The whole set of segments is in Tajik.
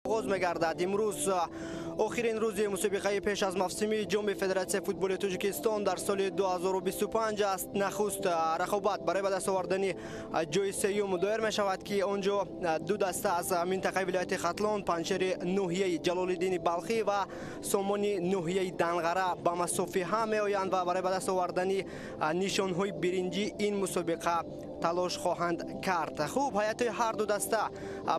Оғоз мегардад. Имрӯз охирин рӯзи мусобиқаи пеш аз мавсими ҷоми Федератсияи футболи Тоҷикистон дар соли 2025 аст. Нахуст рақобат барои ба даст овардани ҷои сеюм доир мешавад, ки он ҷо ду даста аз минтақаи вилояти Хатлон, Панҷшери ноҳияи Ҷалолиддини Балхӣ ва Сомони ноҳияи Данғара ба масофи ҳам меоянд ва барои ба даст овардани нишонҳои биринҷӣ ин мусобиқа талош хоҳанд кард. Хуб, ҳайатҳои ҳар ду даста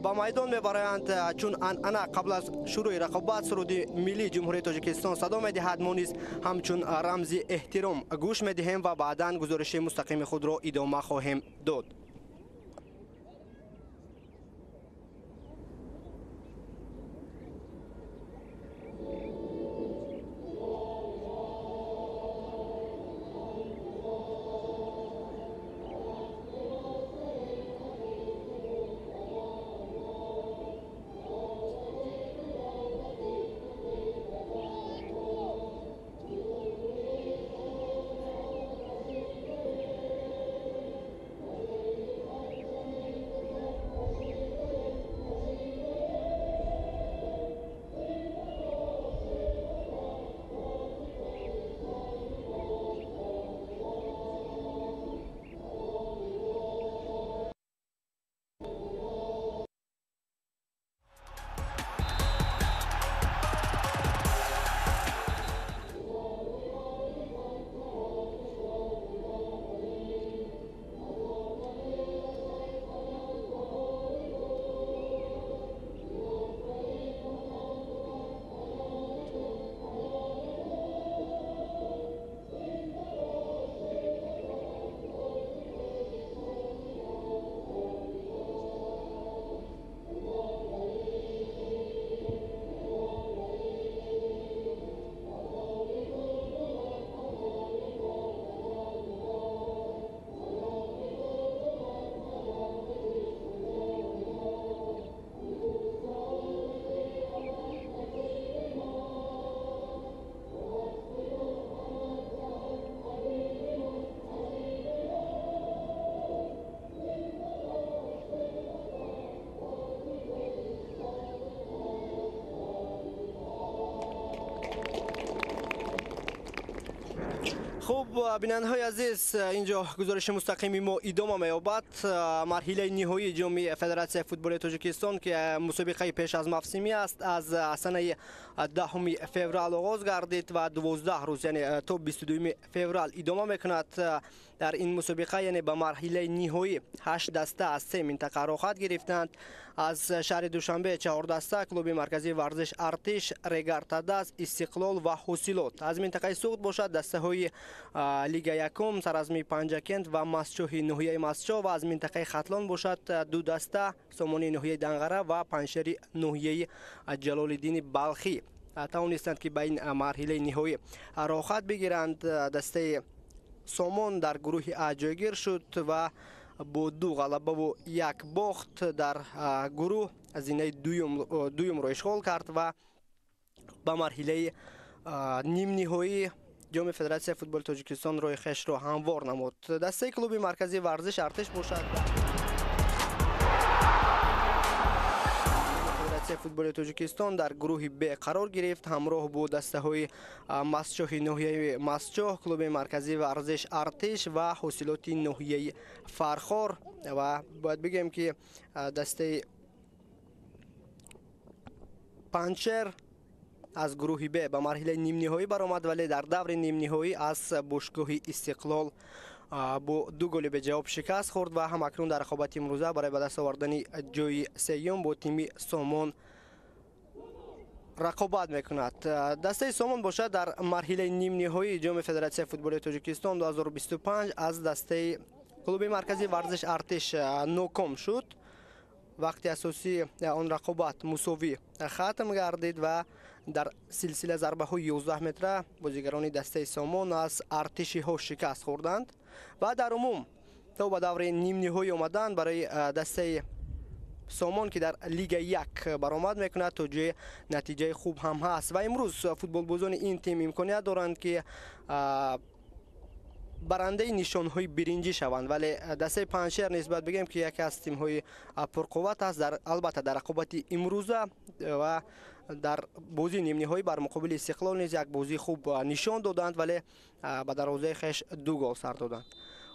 ба майдон мебароянд, чун анъана қабл аз шурӯи рақобат суруди миллии Ҷумҳурии Тоҷикистон садо медиҳад. Мо низ ҳамчун рамзи эҳтиром гӯш медиҳем ва баъдан гузориши мустақими худро идома хоҳем дод. Хуб, бинандаҳои азиз, инҷо гузориши мустақими мо идома меёбад. Марҳилаи ниҳоии ҷоми Федератсияи футболи Тоҷикистон, ки мусобиқаи пеш аз мавсимӣ аст, аз санаи 10 феврал оғоз гардид ва 12 рӯз, яъне то 22 феврал идома мекунад. Дар ин мусобиқа, яъне ба марҳилаи ниҳоӣ, 8 даста аз се минтақа роҳхат гирифтанд. Аз шаҳри Душанбе 4 даста: клуби марказии варзиш Артиш, Регар-ТадАЗ, Истиқлол ва Ҳосилот. Аз минтақаи Суғд бошад дастаҳои Лига якум, Саразми Панҷакент ва Мастчоҳи ноҳияи Мастчоҳ, ва аз минтақаи Хатлон бошад ду даста: Сомонии ноҳияи Данғара ва Панҷшери ноҳияи Ҷалолиддини Балхӣ тавонистанд, ки ба ин марҳилаи ниҳоӣ роҳхат бигиранд. Дастаи Сомон дар гурӯҳи А ҷойгир шуд ва бо 2 ғалабаву 1 бохт дар гурӯҳ зинаи дуюмро ишғол кард ва ба марҳилаи нимниҳоии ҷоми Федератсияи футболи Тоҷикистон роҳи хешро ҳамвор намуд. Дастаи клуби марказии варзиш Артиш бошад Федератсияи футболи Тоҷикистон дар гурӯҳи Б қарор гирифт, ҳамроҳ бо дастаҳои Мастчоҳи ноҳияи Мастчоҳ, клуби марказии варзиш Артиш ва Ҳосилоти ноҳияи Фархор. Ва бояд бигӯем, ки дастаи Панҷшер аз гурӯҳи Б ба марҳилаи нимниҳоӣ баромад, вале дар даври нимниҳоӣ аз бошгоҳи Истиқлол бо 2 голи беҷавоб шикаст хӯрд ва ҳамакнун дар рақобати имрӯза барои ба даст овардани ҷои сеюм бо тими Сомон рақобат мекунад. Дастаи Сомон бошад дар марҳилаи нимниҳоии ҷоми Федератсияи футболи Тоҷикистон 2025 аз дастаи клуби марказии варзиш Артиш ноком шуд. Вақти асосии он рақобат мусовӣ хатм гардид ва дар силсила зарбаҳои 11 метра бозигарони дастаи Сомон аз артишиҳо шикаст хӯрданд ва дар умум то ба даври нимниҳоӣ омадан барои дастаи Сомон, ки дар Лига 1 баромад мекунад, то ҷои натиҷаи хуб ҳам ҳаст. Ва имрӯз футболбозони ин тим имконият доранд, ки Барандаи нишонҳои биринҷӣ шаванд, вале дастаи Панҷшер нисбат бигем ки яке аз тимҳои пурқувват аст, албатта дар рақобати имрӯза ва дар бозии нимниҳоӣ бар муқобили Истиқлол низ як бозии хуб нишон доданд, вале ба дарвозаи хеш 2 гол сар доданд.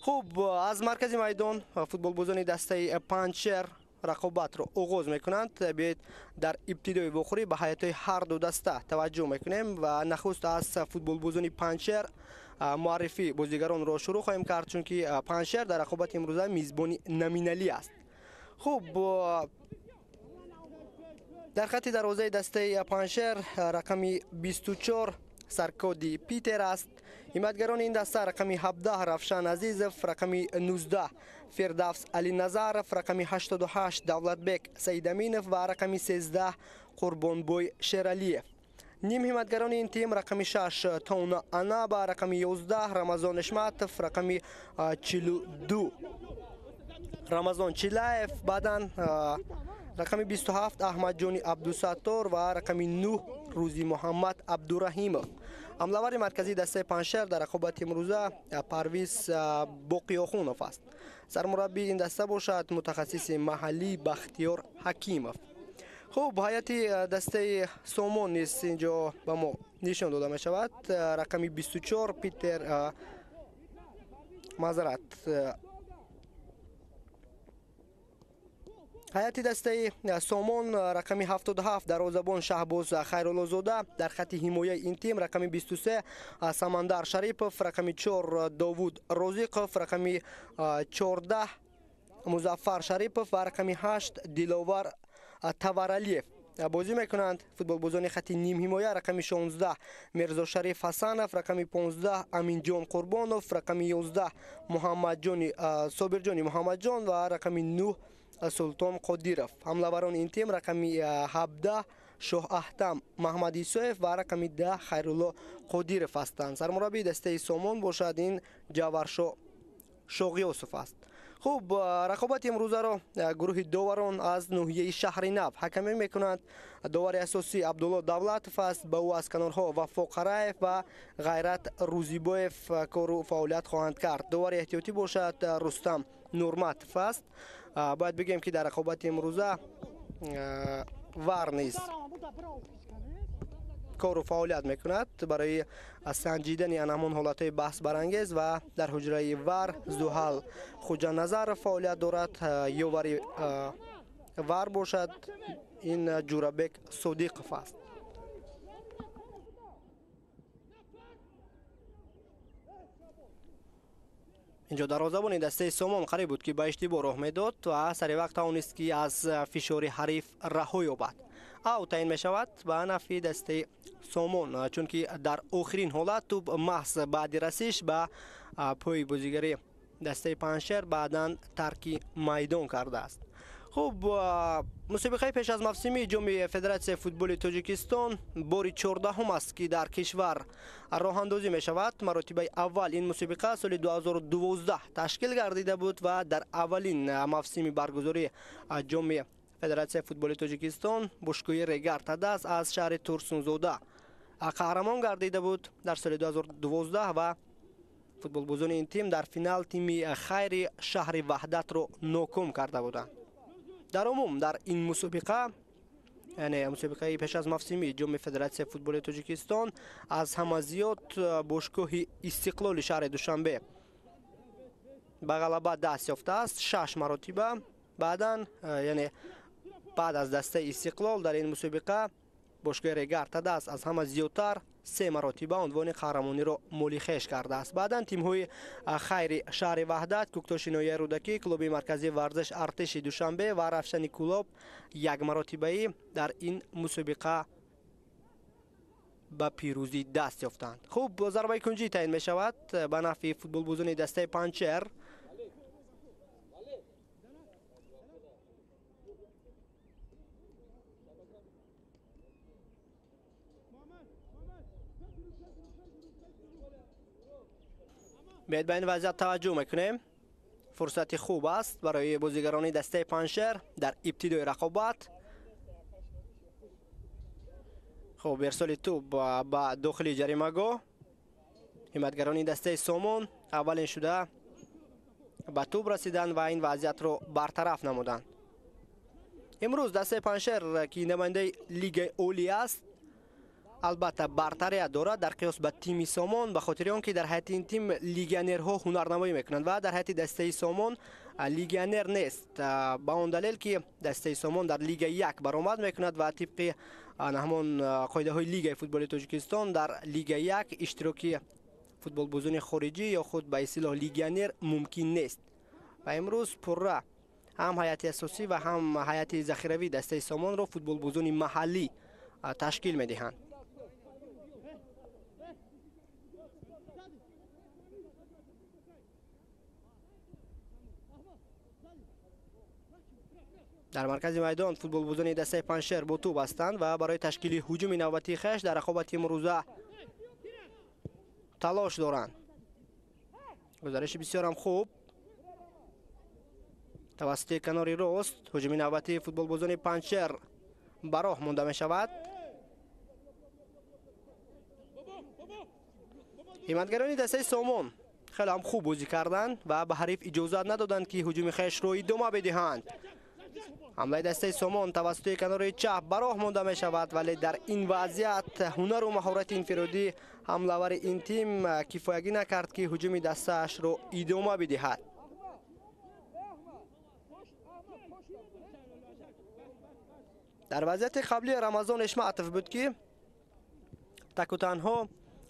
Хуб, аз маркази майдон футболбозони дастаи Панҷшер рақобатро оғоз мекунанд. Биёед дар ибтидои вохӯрӣ ба ҳайатҳои ҳар ду даста таваҷҷӯҳ мекунем ва нахуст аз футболбозони Панҷшер муаррифӣ бозигаронро шурӯъ хоҳем кард, чунки Панҷшер дар рақобати имрӯза мизбони номиналӣ аст. Хуб, дар хати дарвозаи дастаи Панҷшер рақами 24 саркоди Питер аст. Ҳимоятгарони ин даста рақами 17 Равшан Азизов, рақами 19 Фирдавс Алиназаров, рақами 88 Давлатбек Саидаминов ва рақами 13 Қурбонбой Шералиев. Ним ҳимоятгарони ин тим рақами 6 Тона Анаба, рақами 11 Рамазон Ишматов, рақами 42 Рамазон Чилаев, баъдан рақами 27 Аҳмадҷони Абдусаттор ва рақами 9 Рӯзи Муҳаммад Абдураҳимов. Ҳамлавари марказии дастаи Панҷшер дар рақобати имрӯза Парвиз Боқиёхунов аст. Сармураббии ин даста бошад мутахассиси маҳаллӣ Бахтиёр Ҳакимов. Хуб, ҳайати дастаи Сомон низ инҷо ба мо нишон дода мешавад. Рақами 24 Питер, маъзарат, ҳайати дастаи Сомон рақами 77 дарвозабон Шаҳбоз Хайруллозода, дар хати ҳимояи ин тим рақами 23 Самандар Шарипов, рақами 4 Довуд Розиқов, рақами 14 Музаффар Шарипов ва рақами 8 Диловар Таваралиев бозӣ мекунанд. Футболбозони хати нимҳимоя рақами 16 Мирзошариф Ҳасанов, рақами 15 Аминҷон Қурбонов, рақами 11 Муҳаммадҷони Собирҷони Муҳаммадҷон ва рақами 9 Султон Қодиров. Ҳамлаварони ин тим рақами 17 Шоҳ Аҳтам Маҳмад Исоев ва рақами 10 Хайрулло Қодиров ҳастанд. Сармураббии дастаи Сомон бошад ин Ҷаваршо Шоғиёсов аст. Хуб, рақобати имрӯзаро гурӯҳи доварон аз ноҳияи Шаҳри Нав ҳакамӣ мекунанд. Довари асосӣ Абдулло Давлатов аст, ба ӯ аз канорҳо Вафо Қараев ва Ғайрат Рӯзибоев кору фаъолият хоҳанд кард. Довари эҳтиётӣ бошад Рустам Нурматов аст. Бояд бигӯем ки дар рақобати имрӯза вар низ кору фаъолият мекунад барои санҷидани ҳамон ҳолатҳои баҳсбарангез ва дар ҳуҷраи вар Зуҳал Хуҷаназаров фаъолият дорад. Ёвари вар бошад ин Ҷурабек Содиқов аст. Инҷо дарвозабони дастаи Сомон қариб буд ки ба иштибоҳ роҳ медод ва сари вақт тавонист ки аз фишори ҳариф раҳо ёбад. Ав таъин мешавад ба нафъи дастаи Сомон, чунки дар охирин ҳолат тӯб маҳз баъди расиш ба пои бозигари дастаи Панҷшер баъдан тарки майдон кардааст. Хуб, мусобиқаи пеш аз мавсимии ҷоми Федератсияи футболи Тоҷикистон бори 14-ум аст ки дар кишвар роҳандозӣ мешавад. Маротибаи аввал ин мусобиқа соли 2012 ташкил гардида буд ва дар аввалин мавсими баргузории ҷоми Федератсияи футболи Тоҷикистон бошгоҳи Регар Тадас аз шаҳри Турсунзода қаҳрамон гардида буд дар соли 2012 ва футболбозони ин тим дар финал тими Хайри шаҳри Ваҳдатро ноком карда буданд. Дар умум дар ин мусобиқа, яъне мусобиқаи пеш аз мавсимии ҷоми Федератсияи футболи Тоҷикистон, аз ҳама зиёд бошгоҳи Истиқлоли шаҳри Душанбе ба ғалаба даст ёфтааст 6 маротиба. Баъдан, яъне баъд аз дастаи Истиқлол дар ин мусобиқа бошгоҳи Регар Тадас аз ҳама зиёдтар 3 маротиба унвони қаҳрамониро моли хеш кардааст. Баъдан тимҳои Хайри шаҳри Ваҳдат, Кӯктоши ноҳияи Рӯдакӣ, клуби марказии варзиш Артиши Душанбе ва Равшани Кӯлоб як маротибаӣ дар ин мусобиқа ба пирӯзӣ даст ёфтанд. Хуб, зарбаи кунҷӣ таъин мешавад ба нафъи футболбозони дастаи Панҷшер. Биёед ба ин вазъият таваҷҷӯҳ мекунем. Фурсати хуб аст барои бозигарони дастаи Панҷшер дар ибтидои рақобат. Хуб, ирсоли тӯб ба дохили ҷаримагоҳ. Ҳимоятгарони дастаи Сомон аввалин шуда ба тӯб расиданд ва ин вазъиятро бартараф намуданд. Имрӯз дастаи Панҷшер, ки намояндаи лигаи олӣ аст, албатта бартарият дорад дар қиёс ба тими Сомон, ба хотири он ки дар ҳайати ин тим легионерҳо ҳунарнамоӣ мекунанд ва дар ҳайати дастаи Сомон легионер нест, ба он далел ки дастаи Сомон дар лигаи 1 баромад мекунад ва тибқи ҳамон қоидаҳои лигаи футболи Тоҷикистон дар лигаи 1 иштироки футболбозони хориҷӣ ё худ ба истилоҳ легионер мумкин нест. Ва имрӯз пурра ҳам ҳайати асосӣ ва ҳам ҳайати захиравии дастаи Сомонро футболбозони маҳаллӣ ташкил медиҳанд. Дар маркази майдон футболбозони дастаи Панҷшер бо тӯб ҳастанд ва барои ташкили ҳуҷуми навбатии хеш дар рақобати имрӯза талош доранд. Гузариши бисёрам хуб тавассути канори рост ҳуҷуми навбатии футболбозони Панҷшер ба роҳ монда мешавад. Ҳимоятгарони дастаи Сомон хеле ҳам хуб бозӣ карданд ва ба ҳариф иҷозат надоданд, ки ҳуҷуми хешро идома бидиҳанд. Ҳамлаи дастаи Сомон тавассути канори чап ба роҳ монда мешавад, вале дар ин вазъият ҳунару маҳорати инфиродӣ ҳамлавари ин тим кифоягӣ накард, ки ҳуҷуми дастаашро идома бидиҳад. Дар вазъияти қаблӣ Рамазон Ишматов буд, ки таку танҳо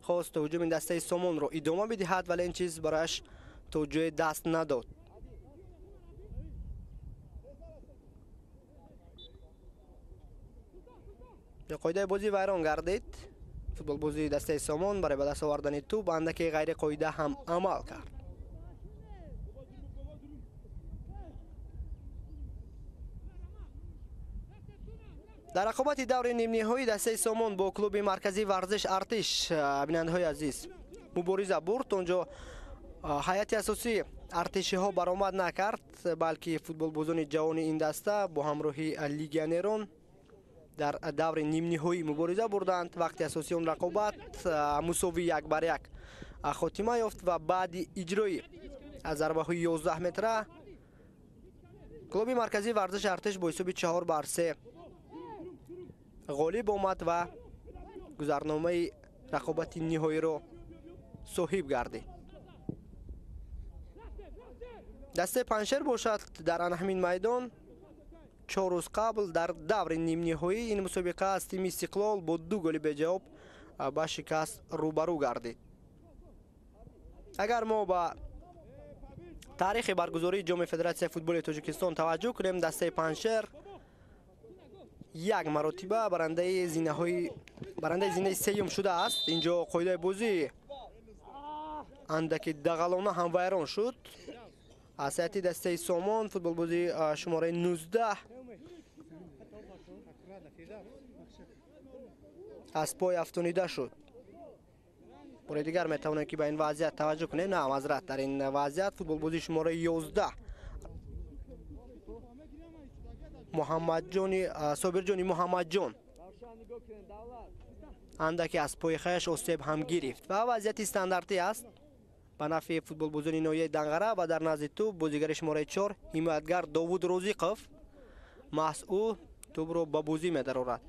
хост ҳуҷуми дастаи Сомонро идома бидиҳад, вале ин чиз барояш то ҷое даст надод. Қоидаи бозӣ вайрон гардид. Футболбозии дастаи Сомон барои ба даст овардани тӯб андаке ғайриқоида ҳам амал кард. Дар рақобати даври нимниҳоӣ дастаи Сомон бо клуби марказии варзиш Артиш, бинандаҳои азиз, мубориза бурд. Он ҷо ҳайати асосии артишиҳо баромад накард, балки футболбозони ҷавони ин даста бо ҳамроҳии легионерон дар даври нимниҳоӣ мубориза бурданд. Вақти асосии он рақобат мусовӣ 1-1 хотима ёфт ва баъди иҷрои аз зарбаҳои 11 метра клуби марказии варзиши Артиш бо ҳисоби 4-3 ғолиб омад ва гузарномаи рақобати ниҳоиро соҳиб гардид. Дастаи Панҷшер бошад дар ана ҳамин майдон 4 рӯз қабл дар даври нимниҳоӣ ин мусобиқа аз тими Истиқлол бо 2 голи беҷавоб ба шикаст рӯбарӯ гардид. Агар мо ба таърихи баргузории ҷоми Федератсияи футболи Тоҷикистон таваҷҷӯҳ кунем, дастаи Панҷшер як маротиба барандаи зинаи сеюм шудааст. Инҷо қоидаи бозӣ андаки дағалона ҳам вайрон шуд. Аз ҳайати дастаи Сомон футболбози шумораи 19 аз пой афтонида шуд. Бори дигар метавонем ки ба ин вазъият таваҷҷӯҳ кунем. На, мазрат, дар ин вазъият футболбози шумораи 11 Муҳаммадҷони Собирҷони Муҳаммадҷон андаке аз пои хеш осеб ҳам гирифт ва вазъияти стандартӣ аст ба нафъи футболбозони ноҳияи Данғара ва дар назди тӯб бозигари шумораи 4 ҳимоятгар Довуд Розиқов маҳз ӯ тӯбро ба бозӣ медарорад.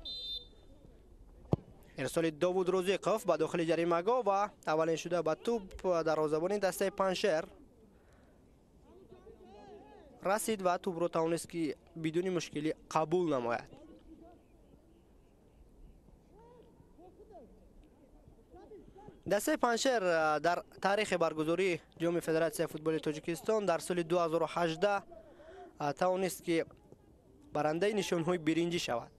Ирсоли Довуд Розиқов ба дохили ҷаримагоҳ ва аввалин шуда ба тӯб дарвозабони дастаи Панҷшер расид ва тӯбро тавонист, ки бидуни мушкилӣ қабул намояд. Дастаи Панҷшер дар таърихи баргузории ҷоми Федератсияи футболи Тоҷикистон дар соли 2018 тавонист, ки барандаи нишонҳои биринҷӣ шавад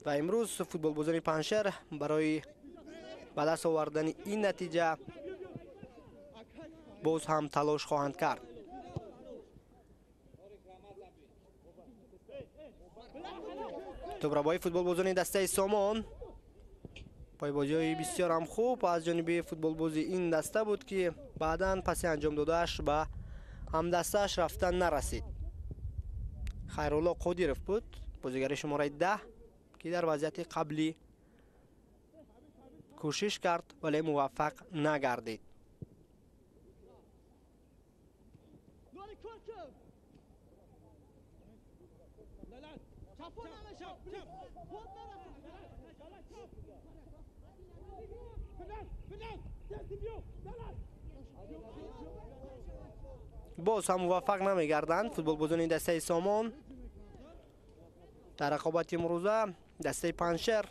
ва имрӯз футболбозони Панҷшер барои ба даст овардани ин натиҷа боз ҳам талош хоҳанд кард. Тӯбрабои футболбозони дастаи Сомон пойбозиҳои бисёр ҳам хуб аз ҷониби футболбози ин даста буд, ки баъдан паси анҷом додааш ба ҳамдастааш рафтан нарасид. Хайрулло Қодиров буд, бозигари шумораи 10, ки дар вазъияти қаблӣ кӯшиш кард, вале муваффақ нагардид. Боз ҳам муваффақ намегарданд футболбозони дастаи Сомон. Дар рақобати имрӯза дастаи Панҷшер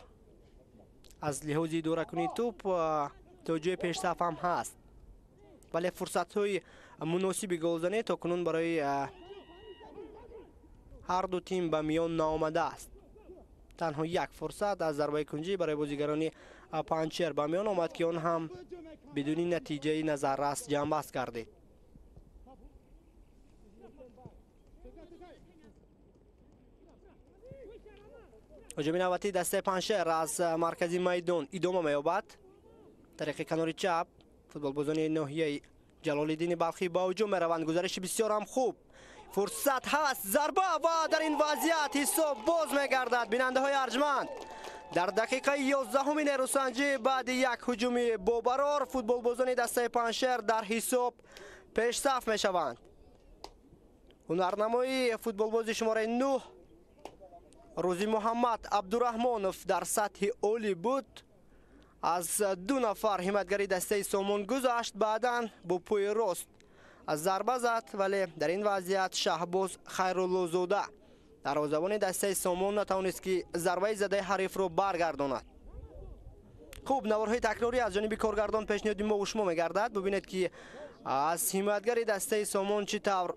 аз лиҳози идоракунии тӯп то ҷои пешсаф ҳам ҳаст, вале фурсатҳои муносиби голзанӣ то кунун барои ҳар ду тим ба миён наомадааст. Танҳо як фурсат аз зарбаи кунҷӣ барои бозигарони Панҷшер ба миён омад, ки он ҳам бидуни натиҷаи назаррас ҷамъбаст гардид. Ҳуҷуми навбатии дастаи Панҷшер аз маркази майдон идома меёбад. Тариқи канори чап футболбозони ноҳияи Ҷалолиддини Балхӣ ба ҳуҷум мераванд. Гузариши бисёр ҳам хуб, фурсат ҳаст, зарба ва дар ин вазъият ҳисоб боз мегардад. Бинандаҳои арҷманд, дар дақиқаи 11-уми нерӯсанҷӣ баъди як ҳуҷуми бобарор футболбозони дастаи Панҷшер дар ҳисоб пешсаф мешаванд. Ҳунарнамоии футболбози шумораи 9 Рӯзи Муҳаммад Абдураҳмонов дар сатҳи олӣ буд. Аз ду нафар ҳимоятгари дастаи Сомон гузашт, баъдан бо пои рост зарба зад, вале дар ин вазъият Шаҳбоз Хайруллозода дарвозабони дастаи Сомон натавонист, ки зарбаи задаи ҳарифро баргардонад. Хуб, наворҳои такрорӣ аз ҷониби коргардон пешниҳоди мо шумо мегардад. Бубинед, ки аз ҳимоятгари дастаи Сомон чӣ тавр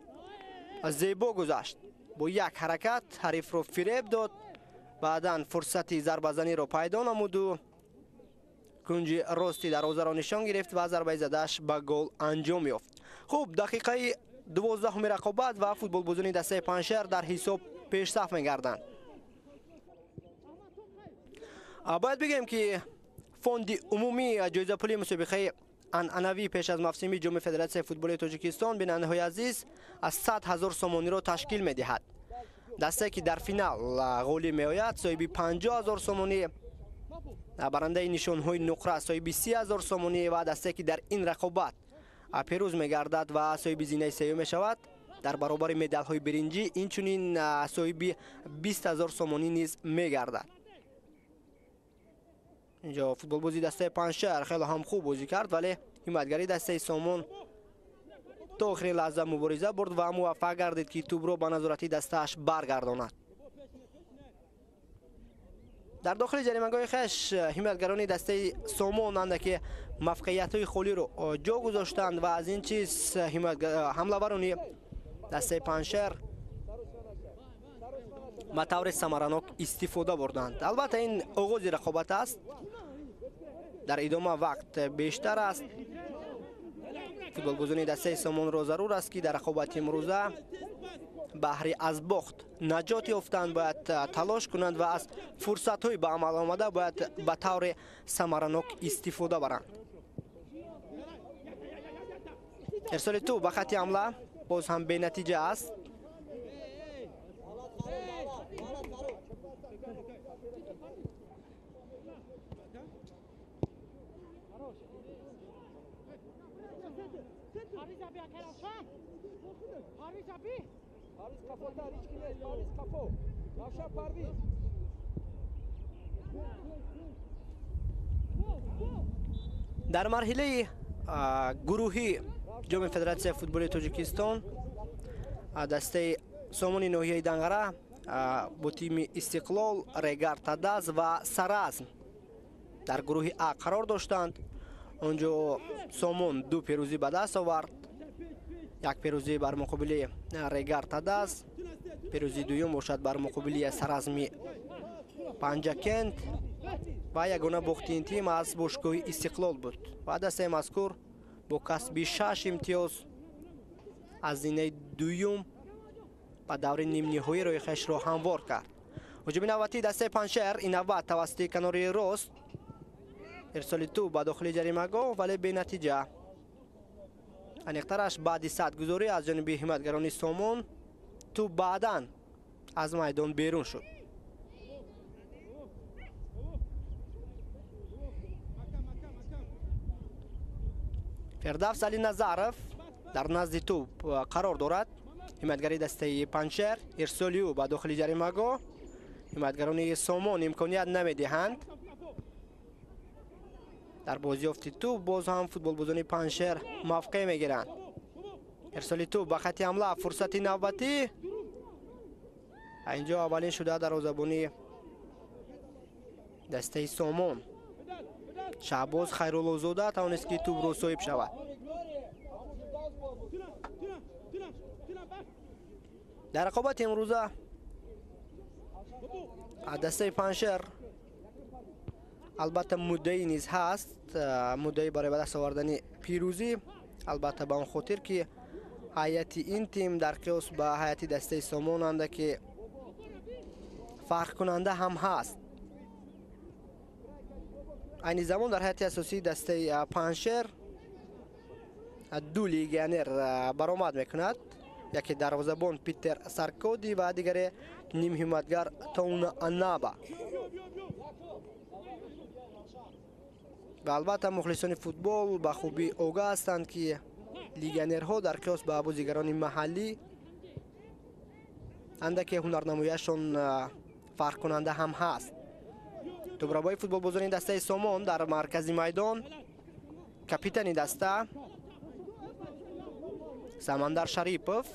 зебо гузашт. Бо як ҳаракат ҳарифро фиреб дод, баъдан фурсати зарбазаниро пайдо намуду кунҷи рости дарвозаро нишон гирифт ва зарбаи задааш ба гол анҷом ёфт. Хуб, дақиқаи 12-уми рақобат ва футболбозони дастаи Панҷшер дар ҳисоб пешсаф мегарданд. Бояд бигӯем, ки фонди умумии ҷоизапулии мусобиқаи анъанавӣ пеш аз мавсими ҷоми Федератсияи футболи Тоҷикистон, бинандаҳои азиз, аз 100 000 сомониро ташкил медиҳад. Дастае, ки дар финал ғолиб меояд, соҳиби 50 000 сомонӣ, барандаи нишонҳои нуқра соҳиби 30 000 сомонӣ ва дастае, ки дар ин рақобат пирӯз мегардад ва соҳиби зинаи сеюм мешавад, дар баробари медалҳои биринҷӣ инчунин соҳиби 20 000 сомонӣ низ мегардад. Инҷо футболбози дастаи Панҷшер хеле ҳам хуб бозӣ кард, вале ҳимоятгари дастаи Сомон то охирин лаҳза мубориза бурд ва муваффақ гардид, ки тӯбро ба назорати дастааш баргардонад. Дар дохили ҷаримагоҳи хеш ҳимоятгарони дастаи Сомон андаке мавқеиятҳои холиро ҷо гузоштанд ва аз ин чиз ҳамлаварони дастаи Панҷшер ба таври самаранок истифода бурданд. Албатта, ин оғози рақобат аст, дар идома вақт бештар аст. Футболбозони дастаи Сомонро зарур аст, ки дар рақобати имрӯза баҳри аз бохт наҷот ёфтан бояд талош кунанд ва аз фурсатҳои ба амал омада бояд ба таври самаранок истифода баранд. Ирсоли тӯб ба хатти ҳамла боз ҳам бенатиҷа аст. Дар марҳилаи гурӯҳи ҷоми Федератсияи футболи Тоҷикистон дастаи Сомони ноҳияи Данғара бо тими Истиқлол, Регар Тадаз ва Саразм дар гурӯҳи А қарор доштанд. Он ҷо Сомон ду пирӯзӣ ба даст овард. Як пирӯзӣ бар муқобили Регар Тадаз, пирӯзии дуюм бошад бар муқобили Саразми Панҷакент ва ягона бохти ин тим аз бошгоҳи Истиқлол буд ва дастаи мазкур бо касби 6 имтиёз аз зинаи дуюм ба даври нимниҳоӣ роҳи хешро ҳамвор кард. Ҳуҷуми навбатии дастаи Панҷшер ин навбат тавассути канори рост, ирсоли тӯб ба дохили ҷаримагоҳ, вале бенатиҷа. Аниқтараш, баъди садгузорӣ аз ҷониби ҳимоятгарони Сомон тӯб баъдан аз майдон берун шуд. Фирдавс Алиназаров дар назди тӯб қарор дорад. Ҳимоятгари дастаи Панҷшер, ирсоли ӯ ба дохили ҷаримагоҳ. Ҳимоятгарони Сомон имконият намедиҳанд. Дар бозиёфти тӯб боз ҳам футболбозони Панҷшер мавқеъ мегиранд. Ирсоли тӯб ба хати ҳамла, фурсати навбатӣ. Инҷо аввалин шуда дарвозабони дастаи Сомон Шаҳбоз Хайруллозода тавонист ки тӯбро соҳиб шавад. Дар рақобати имрӯза дастаи Панҷшер албатта муддаӣ низ ҳаст, муддаӣ барои ба даст овардани пирӯзӣ, албатта ба он хотир ки ҳайати ин тим дар қиёс ба ҳайати дастаи Сомон андаке фарқкунанда ҳам ҳаст. Айни замон дар ҳайати асосии дастаи Панҷшер ду легионер баромад мекунад. Яке дарвозабон Питер Саркоди ва дигаре нимҳимоятгар Тауна Анаба. Ва албатта мухлисони футбол ба хубӣ огаҳ ҳастанд ки легионерҳо дар қиёс ба бозигарони маҳаллӣ андаке ҳунарнамояшон фарқкунанда ҳам ҳаст. Тӯбрабои футболбозони дастаи Сомон дар маркази майдон, капитани даста Самандар Шарипов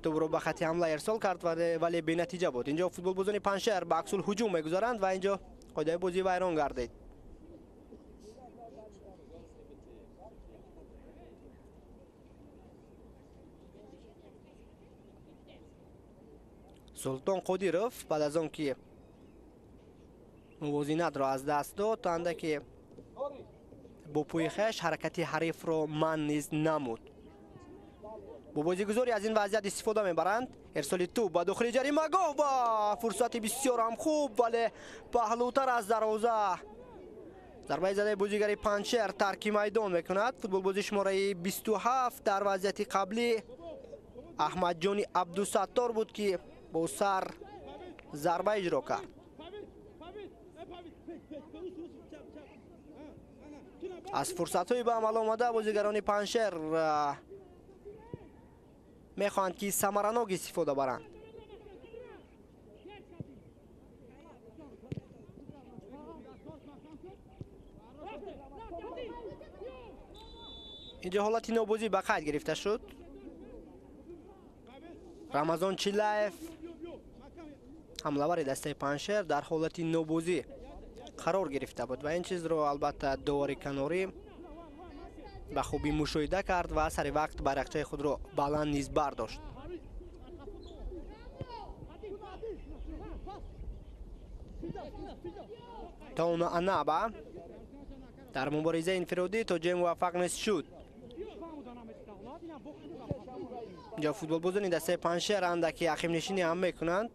тӯбро ба хати ҳамла ирсол кард, вале бенатиҷа буд. Инҷо футболбозони Панҷшер ба аксул ҳуҷум мегузаранд ва инҷо қоидаи бозӣ вайрон гардид. Султон Қодиров баъд аз он ки мувозинатро аз даст дод, то андаке бо пӯи хеш ҳаракати ҳарифро манъ низ намуд. Бо бозигузорӣ аз ин вазъият истифода мебаранд. Ирсоли тӯб ба дохили ҷаримагоҳ ва фурсати бисёр ҳам хуб, вале паҳлӯтар аз дарвоза. Зарбаи задаи бозигари Панҷшер тарки майдон мекунад. Футболбози шумораи 27 дар вазъияти қаблӣ Аҳмадҷони Абдусаттор буд ки бо сар зарба иҷро кард. Аз фурсатҳои ба амал омада бозигарони Панҷшер мехоҳанд ки самаранок истифода баранд. Инҷо ҳолати нобозӣ ба қайд гирифта шуд. Рамазон Чилаев ҳамлавари дастаи Панҷшер дар ҳолати нобозӣ қарор гирифта буд ва ин чизро албатта довари канорӣ ба хубӣ мушоҳида кард ва сари вақт байрақчаи худро баланд низ бардошт. Тауна Анаба дар муборизаи инфиродӣ то ҷой муваффақ нест шуд. Инҷо футболбозони дастаи Панҷшер андаки ақибнишинӣ ҳам мекунанд.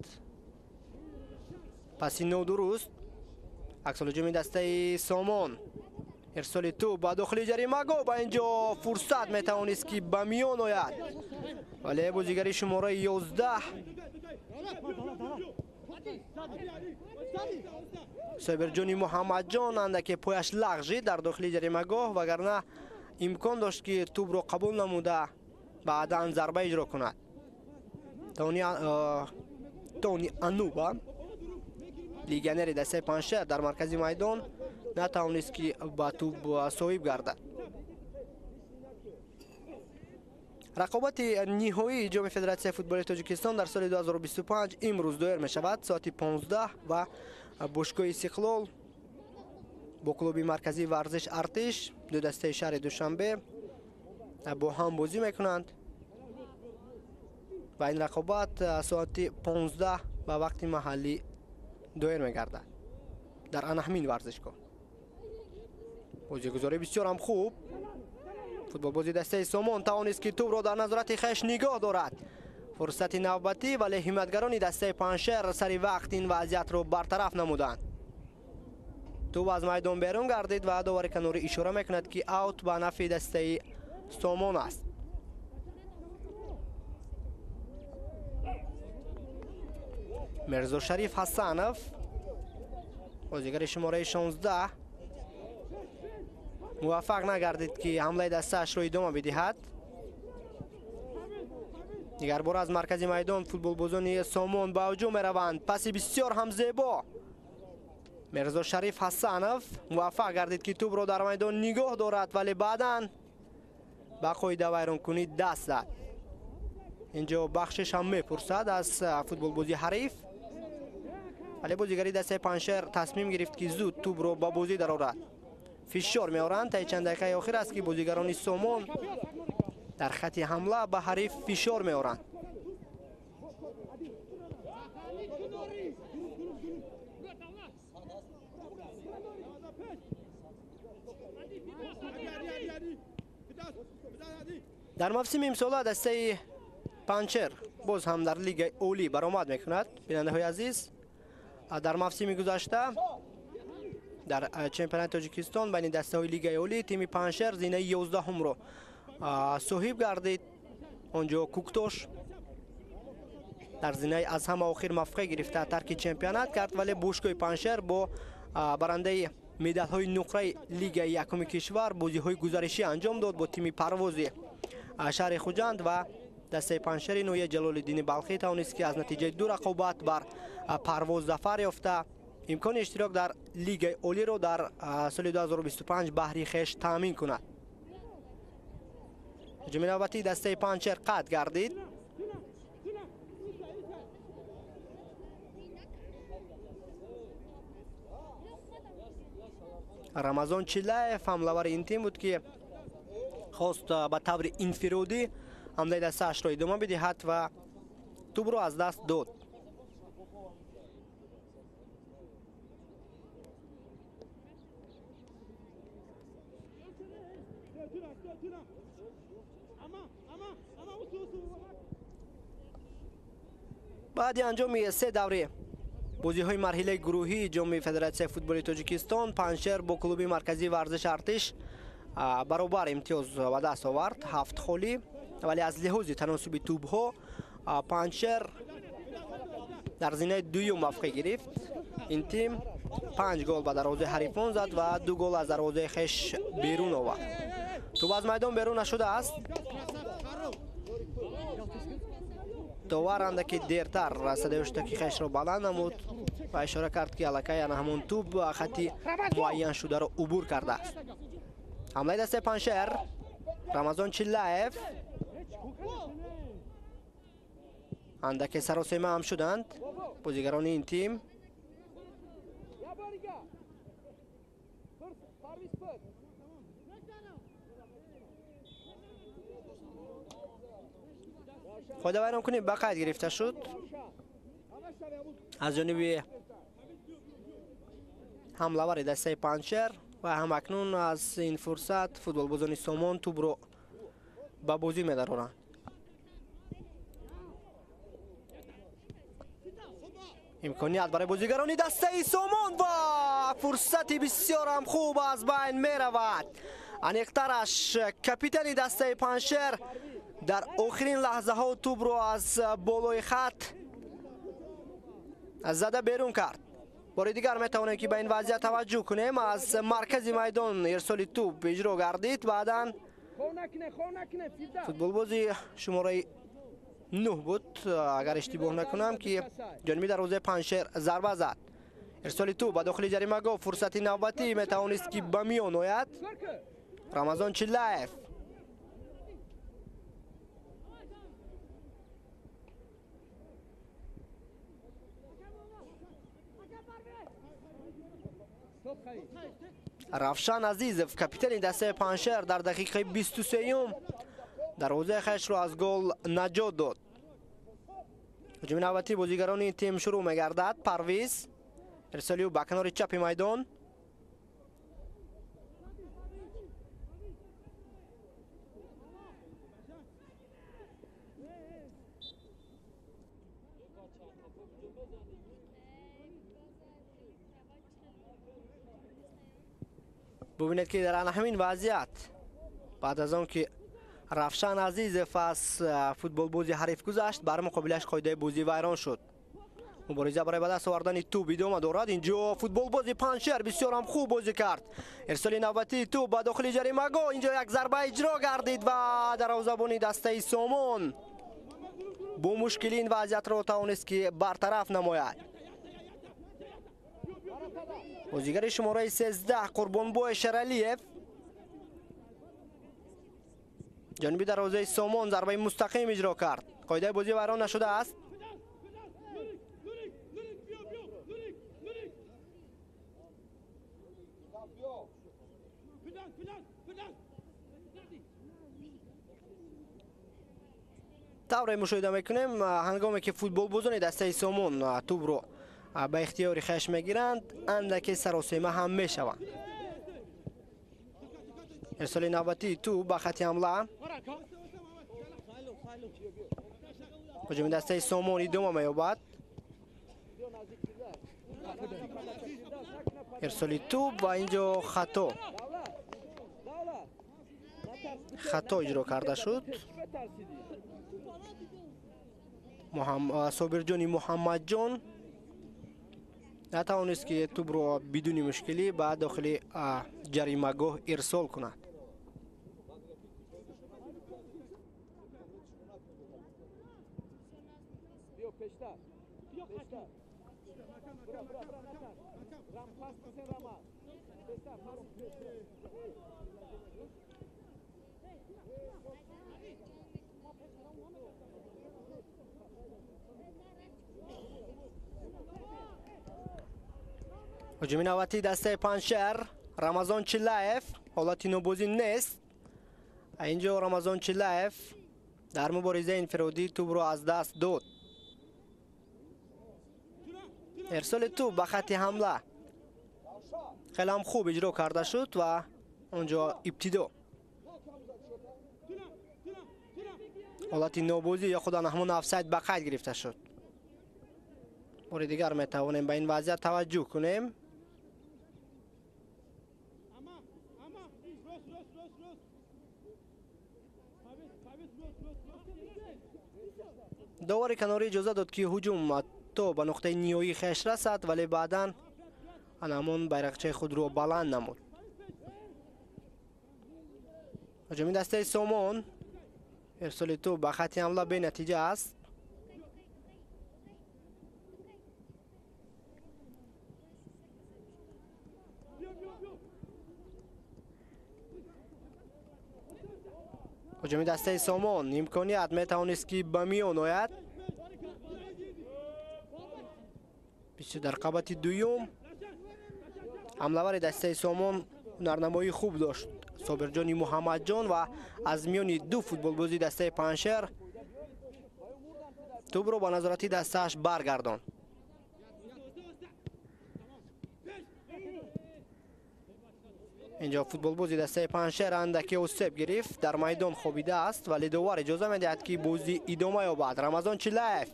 Паси нодуруст. Аксулҳуҷуми дастаи Сомон. Ирсоли тӯб ба дохили ҷаримагоҳ ба инҷо фурсат метавонист ки ба миён ояд, вале бозигари шумораи 11 Собирҷони Муҳаммадҷон андаке пояш лағжид дар дохили ҷаримагоҳ, вагарна имкон дошт ки тӯбро қабул намуда баъдан зарба иҷро кунад. Тони Ануба легионери дастаи Панҷшер дар маркази майдон натавонист ки ба тӯб соҳиб гардад. Рақобати ниҳоии ҷоми Федератсияи футболи Тоҷикистон дар соли 2025 имрӯз доир мешавад. Соати 15 ва бошгоҳи Истиқлол бо клуби марказии варзиш Артиш ду дастаи шаҳри Душанбе бо ҳам бозӣ мекунанд ва ин рақобат соати 15 ба вақти маҳаллӣ доир мегардад дар анаҳмин варзишгоҳ. Бозигузорӣ бисёр ҳам хуб. Футболбози дастаи Сомон тавонист ки тӯбро дар назорати хеш нигоҳ дорад. Фурсати навбатӣ, вале ҳимоятгарони дастаи Панҷшер сари вақт ин вазъиятро бартараф намуданд. Тӯб аз майдон берун гардид ва довари канорӣ ишора мекунад ки аут ба нафъи дастаи Сомон аст. Мирзошариф Ҳасанов бозигари шумораи 16 Муваффақ нагардид ки ҳамлаи дастаашро идома бидиҳад. Дигар бор аз маркази майдон футболбозони Сомон ба ҳуҷум мераванд. Паси бисёр ҳам зебо. Мирзо Шариф Ҳасанов муваффақ гардид ки тӯбро дар майдон нигоҳ дорад, вале баъдан ба қоидавайронкунӣ даст зад. Инҷо бахшиш ҳам мепурсад аз футболбози ҳариф, вале бозигари дастаи Панҷшер тасмим гирифт ки зуд тӯбро ба бозӣ дарорад. Фишор меоранд. Таи чанд дақиқаи охир аст ки бозигарони Сомон дар хати ҳамла ба ҳариф фишор меоранд. Дар мавсими имсола дастаи Панҷшер боз ҳам дар лигаи олӣ баромад мекунад. Бинандаҳои азиз, дар мавсими гузашта дар чемпионати Тоҷикистон байни дастаҳои лигаи олӣ тими Панҷшер зинаи 11-умро соҳиб гардид. Он ҷо Куктош дар зинаи аз ҳама охир мавқеъ гирифта тарки чемпионат кард, вале бошгоҳи Панҷшер бо барандаи медалҳои нуқраи лигаи якуми кишвар бозиҳои гузаришӣ анҷом дод бо тими Парвози шаҳри Хуҷанд ва дастаи Панҷшери ноҳияи Ҷалолиддини Балхӣ тавонист ки аз натиҷаи ду рақобат бар Парвоз зафар ёфта имкони иштирок дар лигаи олиро дар соли 2025 баҳри хеш таъмин кунад. Ҳуҷуми навбатии дастаи Панҷшер қатъ гардид. Рамазон Чилаев ҳамлавари ин тим буд ки хост ба таври инфиродӣ ҳамлаи дастаашро идома бидиҳад ва тӯбро аз даст дод. Баъди анҷоми се даври бозиҳои марҳилаи гурӯҳии ҷоми Федератсияи футболи Тоҷикистон Панҷшер бо клуби марказии варзиши Артиш баробар имтиёз ба даст овард, 7 холӣ, вале аз лиҳози таносуби тӯбҳо Панҷшер дар зинаи дуюм мавқеъ гирифт. Ин тим 5 гол ба дарвозаи ҳарифон зад ва 2 гол аз дарвозаи хеш берун овард. Тӯб аз майдон берун нашудааст. Довар андаки дертар садои ҳуштаки хешро баланд намуд ва ишора кард ки аллакай ана ҳамон тӯб хати муайяншударо убур кардааст. Ҳамлаи дастаи Панҷшер, Рамазон Чиллаев, андаке саросема ҳам шуданд бозигарони ин тим. Қоидавайронкунӣ ба қайд гирифта шуд аз ҷониби ҳамлавари дастаи Панҷшер ва ҳамакнун аз ин фурсат футболбозони Сомон тӯбро ба бозӣ медароранд. Имконият барои бозигарони дастаи Сомон ва фурсати бисёрам хуб аз байн меравад. Аниқтараш капитани дастаи Панҷшер дар охирин лаҳзаҳо тӯбро аз болои хат зада берун кард. Бори дигар метавонем ки ба ин вазъият таваҷҷӯҳ кунем. Аз маркази майдон ирсоли тӯб иҷро гардид. Баъдан футболбози шумораи 9 буд, агар иштибоҳ накунам, ки ҷониби дарвозаи Панҷшер зарба зад. Ирсоли тӯб ба дохили ҷаримагоҳ, фурсати навбатӣ метавонист ки ба миён ояд. Рамазон Чиллаев Равшан Азизов, капитани дастаи Панҷшер, дар дақиқаи 23-юм дарвозаи хешро аз гол наҷот дод. Ҳуҷуми навбатии бозигарони ин тим шурӯъ мегардад. Парвиз, ирсоли ӯ ба канори чапи майдон. Бубинед ки дар ҳамин вазъият баъд аз он ки Равшан Азизов аз футболбози ҳариф гузашт, бар муқобилаш қоидаи бозӣ вайрон шуд. Мубориза барои ба даст овардани тӯб идома дорад. Инҷо футболбози Панҷшер бисёр ҳам хуб бозӣ кард. Ирсоли навбатии тӯб ба дохили ҷаримагоҳ. Инҷо як зарба иҷро гардид ва дарвозабони дастаи Сомон бо мушкилӣ ин вазъиятро тавонист ки бартараф намояд. Бозигари шумораи 13 Қурбонбой Шералиев ҷониби дарвозаи Сомон зарбаи мустақим иҷро кард. Қоидаи бозӣ вайрон нашудааст. Тавре мушоҳида мекунем, ҳангоме ки футболбозони дастаи Сомон тӯбро ба ихтиёри хеш мегиранд, андаке саросема ҳам мешаванд. Ирсоли навбатии тӯб ба хати ҳамла. Ҳуҷуми дастаи Сомон идома меёбад. Ирсоли тӯб ва инҷо хато иҷро карда шуд. Собирҷони Муҳаммадҷон натавонист ки тӯбро бидуни мушкилӣ ба дохили ҷаримагоҳ ирсол кунад. Ҳуҷуми навбатии дастаи Панҷшер. Рамазон Чилаев, ҳолати нобозӣ нест. Инҷо Рамазон Чилаев дар муборизаи инфиродӣ тӯбро аз даст дод. Ирсоли тӯб ба хати ҳамла хеле ҳам хуб иҷро карда шуд ва онҷо ибтидо ҳолати нобозӣ ё худ ҳамон офсайд ба қайд гирифта шуд. Бори дигар метавонем ба ин вазъият таваҷҷӯҳ кунем. Довари канорӣ иҷоза дод ки ҳуҷум то ба нуқтаи ниҳоии хеш расад, вале баъдан ҳамон байрақчаи худро баланд намуд. Ҳуҷуми дастаи Сомон. Ирсоли тӯб ба хати ҳамла бенатиҷа аст. Ҳуҷуми дастаи Сомон имконият метавонист ки ба миён ояд. Дар қабати дуюм ҳамлавари дастаи Сомон ҳунарнамоии хуб дошт Собирҷони Муҳаммадҷон ва аз миёни ду футболбози дастаи Панҷшер тӯбро ба назорати дастааш баргардонд. Инҷо футболбози дастаи Панҷшер андаке осеб гирифт, дар майдон хобидааст, вале довар иҷоза медиҳад ки бозӣ идома ёбад. Рамазон Чилаев.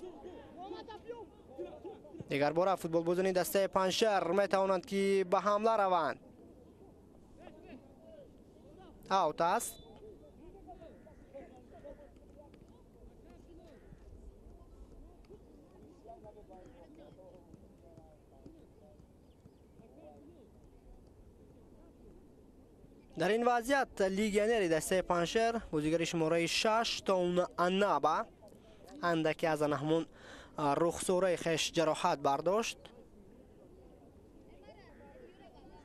Дигар бора футболбозони дастаи Панҷшер метавонанд ки ба ҳамла раванд. Аут аст. Дар ин вазъият легионери дастаи Панҷшер, бозигари шумораи 6 Таун Анаба андаке аз ҳамон рухсораи хеш ҷароҳат бардошт,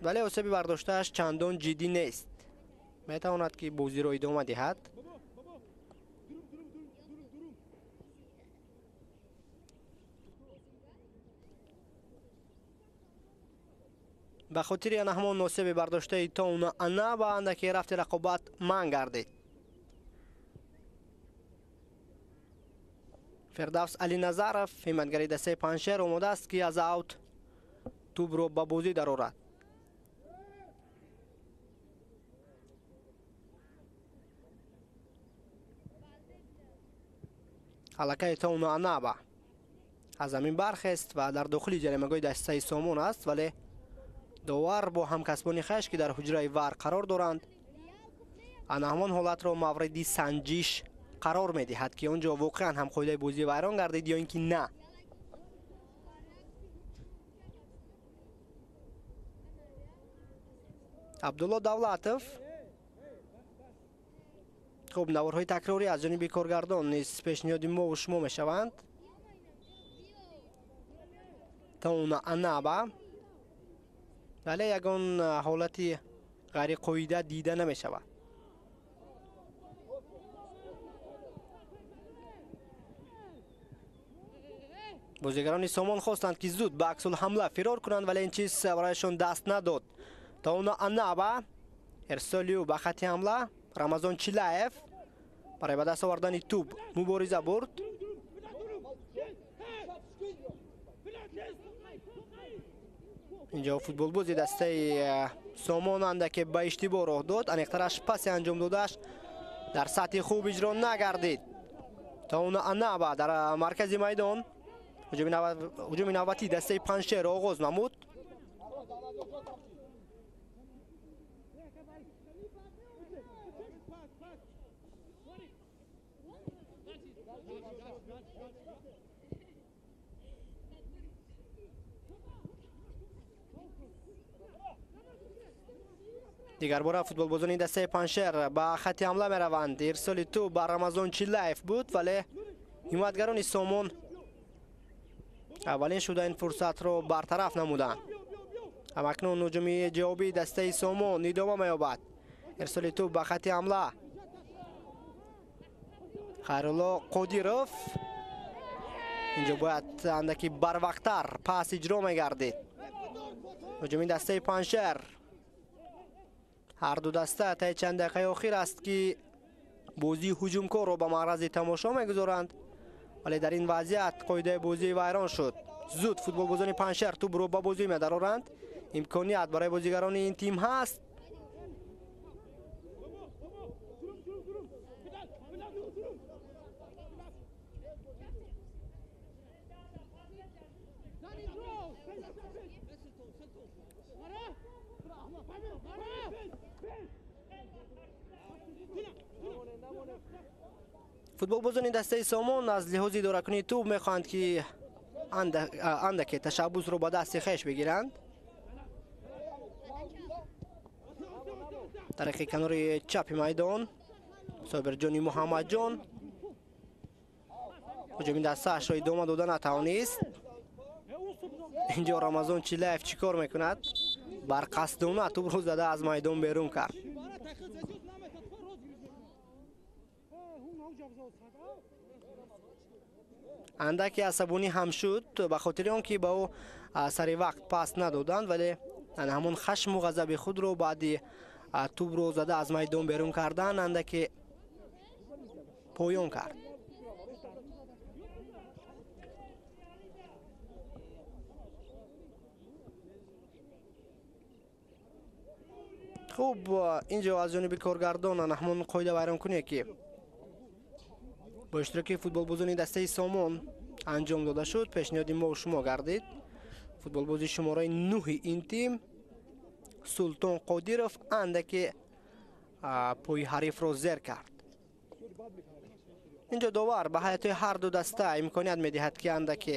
вале осеби бардоштааш чандон ҷиддӣ нест. Метавонад ки бозиро идома диҳад. Ба хотири ҳамон осеби бардоштаи Таун Анаба андаке рафти рақобат манъ гардид. Фирдавс Алиназаров, ҳимоятгари дастаи Панҷшер, омода аст ки аз аут тӯбро ба бозӣ дарорад. Аллакай Таун Анаба аз замин бархест ва дар дохили ҷаримагоҳи дастаи Сомон аст, вале довар бо ҳамкасбони хеш ки дар ҳуҷраи вар қарор доранд ана ҳамон ҳолатро мавриди санҷиш қарор медиҳад ки он ҷо воқеан ҳам қоидаи бозӣ вайрон гардид ё ин ки на. Абдулло Давлатов. Хуб, наворҳои такрорӣ аз ҷониби коргардон низ пешниҳоди мо ва шумо мешаванд. Тауна Анаба. Вале ягон ҳолати ғайриқоида дида намешавад. Бозигарони Сомон хостанд, ки зуд ба аксулҳамла фирор кунанд, вале ин чиз барояшон даст надод. Тауна Анаба, ирсоли ӯ ба хати ҳамла. Рамазон Чилаев барои ба даст овардани тӯб мубориза бурд. Инҷо футболбози дастаи Сомон андаке ба иштибоҳ роҳ дод. Аниқтараш паси анҷом додааш дар сатҳи хуб иҷро нагардид. Тауна Анаба дар маркази майдон ҳуҷуми навбатии дастаи Панҷшер оғоз намуд. Дигарбора футболбозони дастаи Панҷшер ба хати ҳамла мераванд. Ирсоли тӯб ба Рамазон Чилаев буд, вале ҳимоятгарони Сомон аввалин шуда ин фурсатро бартараф намуданд. Ҳамакнун ҳуҷуми ҷавобии дастаи Сомон идома меёбад. Ирсоли тӯб ба хати ҳамла. Хайрулло Қодиров. Инҷо бояд андаки барвақттар пас иҷро мегардид. Ҳуҷуми дастаи Панҷшер. Ҳар ду даста таи чанд дақиқаи охир аст, ки бозии ҳуҷумкорро ба маърази тамошо мегузоранд, вале дар ин вазъият қоидаи бозӣ вайрон шуд. Зуд футболбозони Панҷшер тӯбро ба бозӣ медароранд. Имконият барои бозигарони ин тим ҳаст. Футболбозони дастаи Сомон аз лиҳози идоракунии тӯб мехоҳанд, ки андаке ташаббусро ба дасти хеш бигиранд. Тариқи канори чапи майдон Собирҷони Муҳаммадҷон ҳуҷуми дастаашро идома дода натавонист. Инҷо Рамазон Чилаев чӣ кор мекунад? Барқасдона тӯбро зада аз майдон берун кард. Андаке асабонӣ ҳам шуд ба хотири он ки ба ӯ сари вақт пас надоданд, вале ҳамон хашму ғазаби худро баъди тӯбро зада аз майдон берун кардан андаке поён кард. Хуб, инҷо аз ҷониби коргардон ҳамон қоида вайронкуние, ки бо иштироки футболбозони дастаи Сомон анҷом дода шуд, пешниҳоди мо шумо гардид. Футболбози шумораи 9 ин тим Султон Қодиров андаке пои ҳарифро зер кард. Инҷо довар ба ҳайати ҳар ду даста имконият медиҳад, ки андаке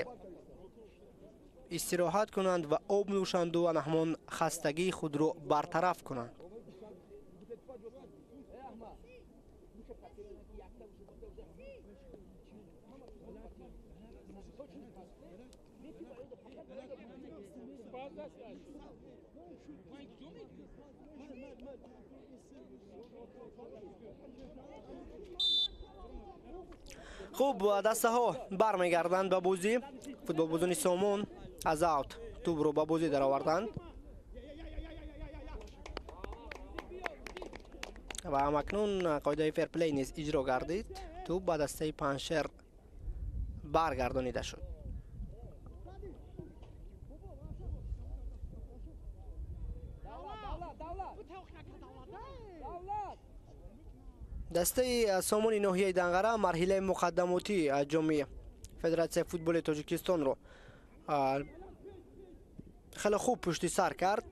истироҳат кунанд ва об нӯшанду ва ҳамон хастагии худро бартараф кунанд. Хуб, дастаҳо бармегарданд ба бозӣ. Футболбозони Сомон аз аут тӯбро ба бозӣ дароварданд ва ҳамакнун қоидаи ферплей низ иҷро гардид. Тӯб ба дастаи Панҷшер баргардонида шуд. Дастаи Сомони ноҳияи Данғара марҳилаи муқаддамотии ҷоми Федератсияи футболи Тоҷикистонро хеле хуб пушти сар кард.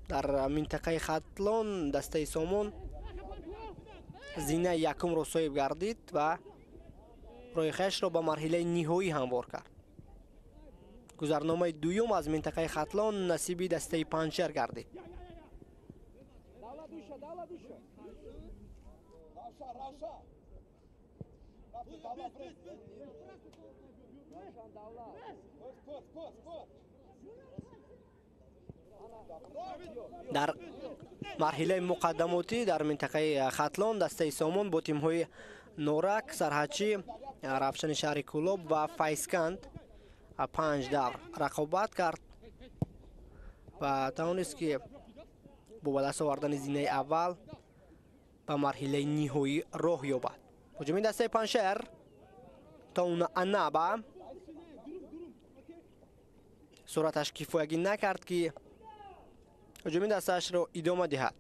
Дар минтақаи Хатлон дастаи Сомон зинаи якумро соҳиб гардид ва роҳи хешро ба марҳилаи ниҳоӣ ҳамвор кард. Гузарномаи дуюм аз минтақаи Хатлон насиби дастаи Панҷшер гардид. Дар марҳилаи муқаддамотӣ дар минтақаи Хатлон дастаи Сомон бо тимҳои Норак, Сарҳадчӣ, Равшани шаҳри Кӯлоб ва Файзканд 5 давр рақобат кард ва тавонист ки бо ба даст овардани зинаи аввал ба марҳилаи ниҳоӣ роҳ ёбад. Ҳуҷуми дастаи Панҷшер Тауна Анаба суръаташ кифоягӣ накард ки ҳуҷуми дастаашро идома диҳад.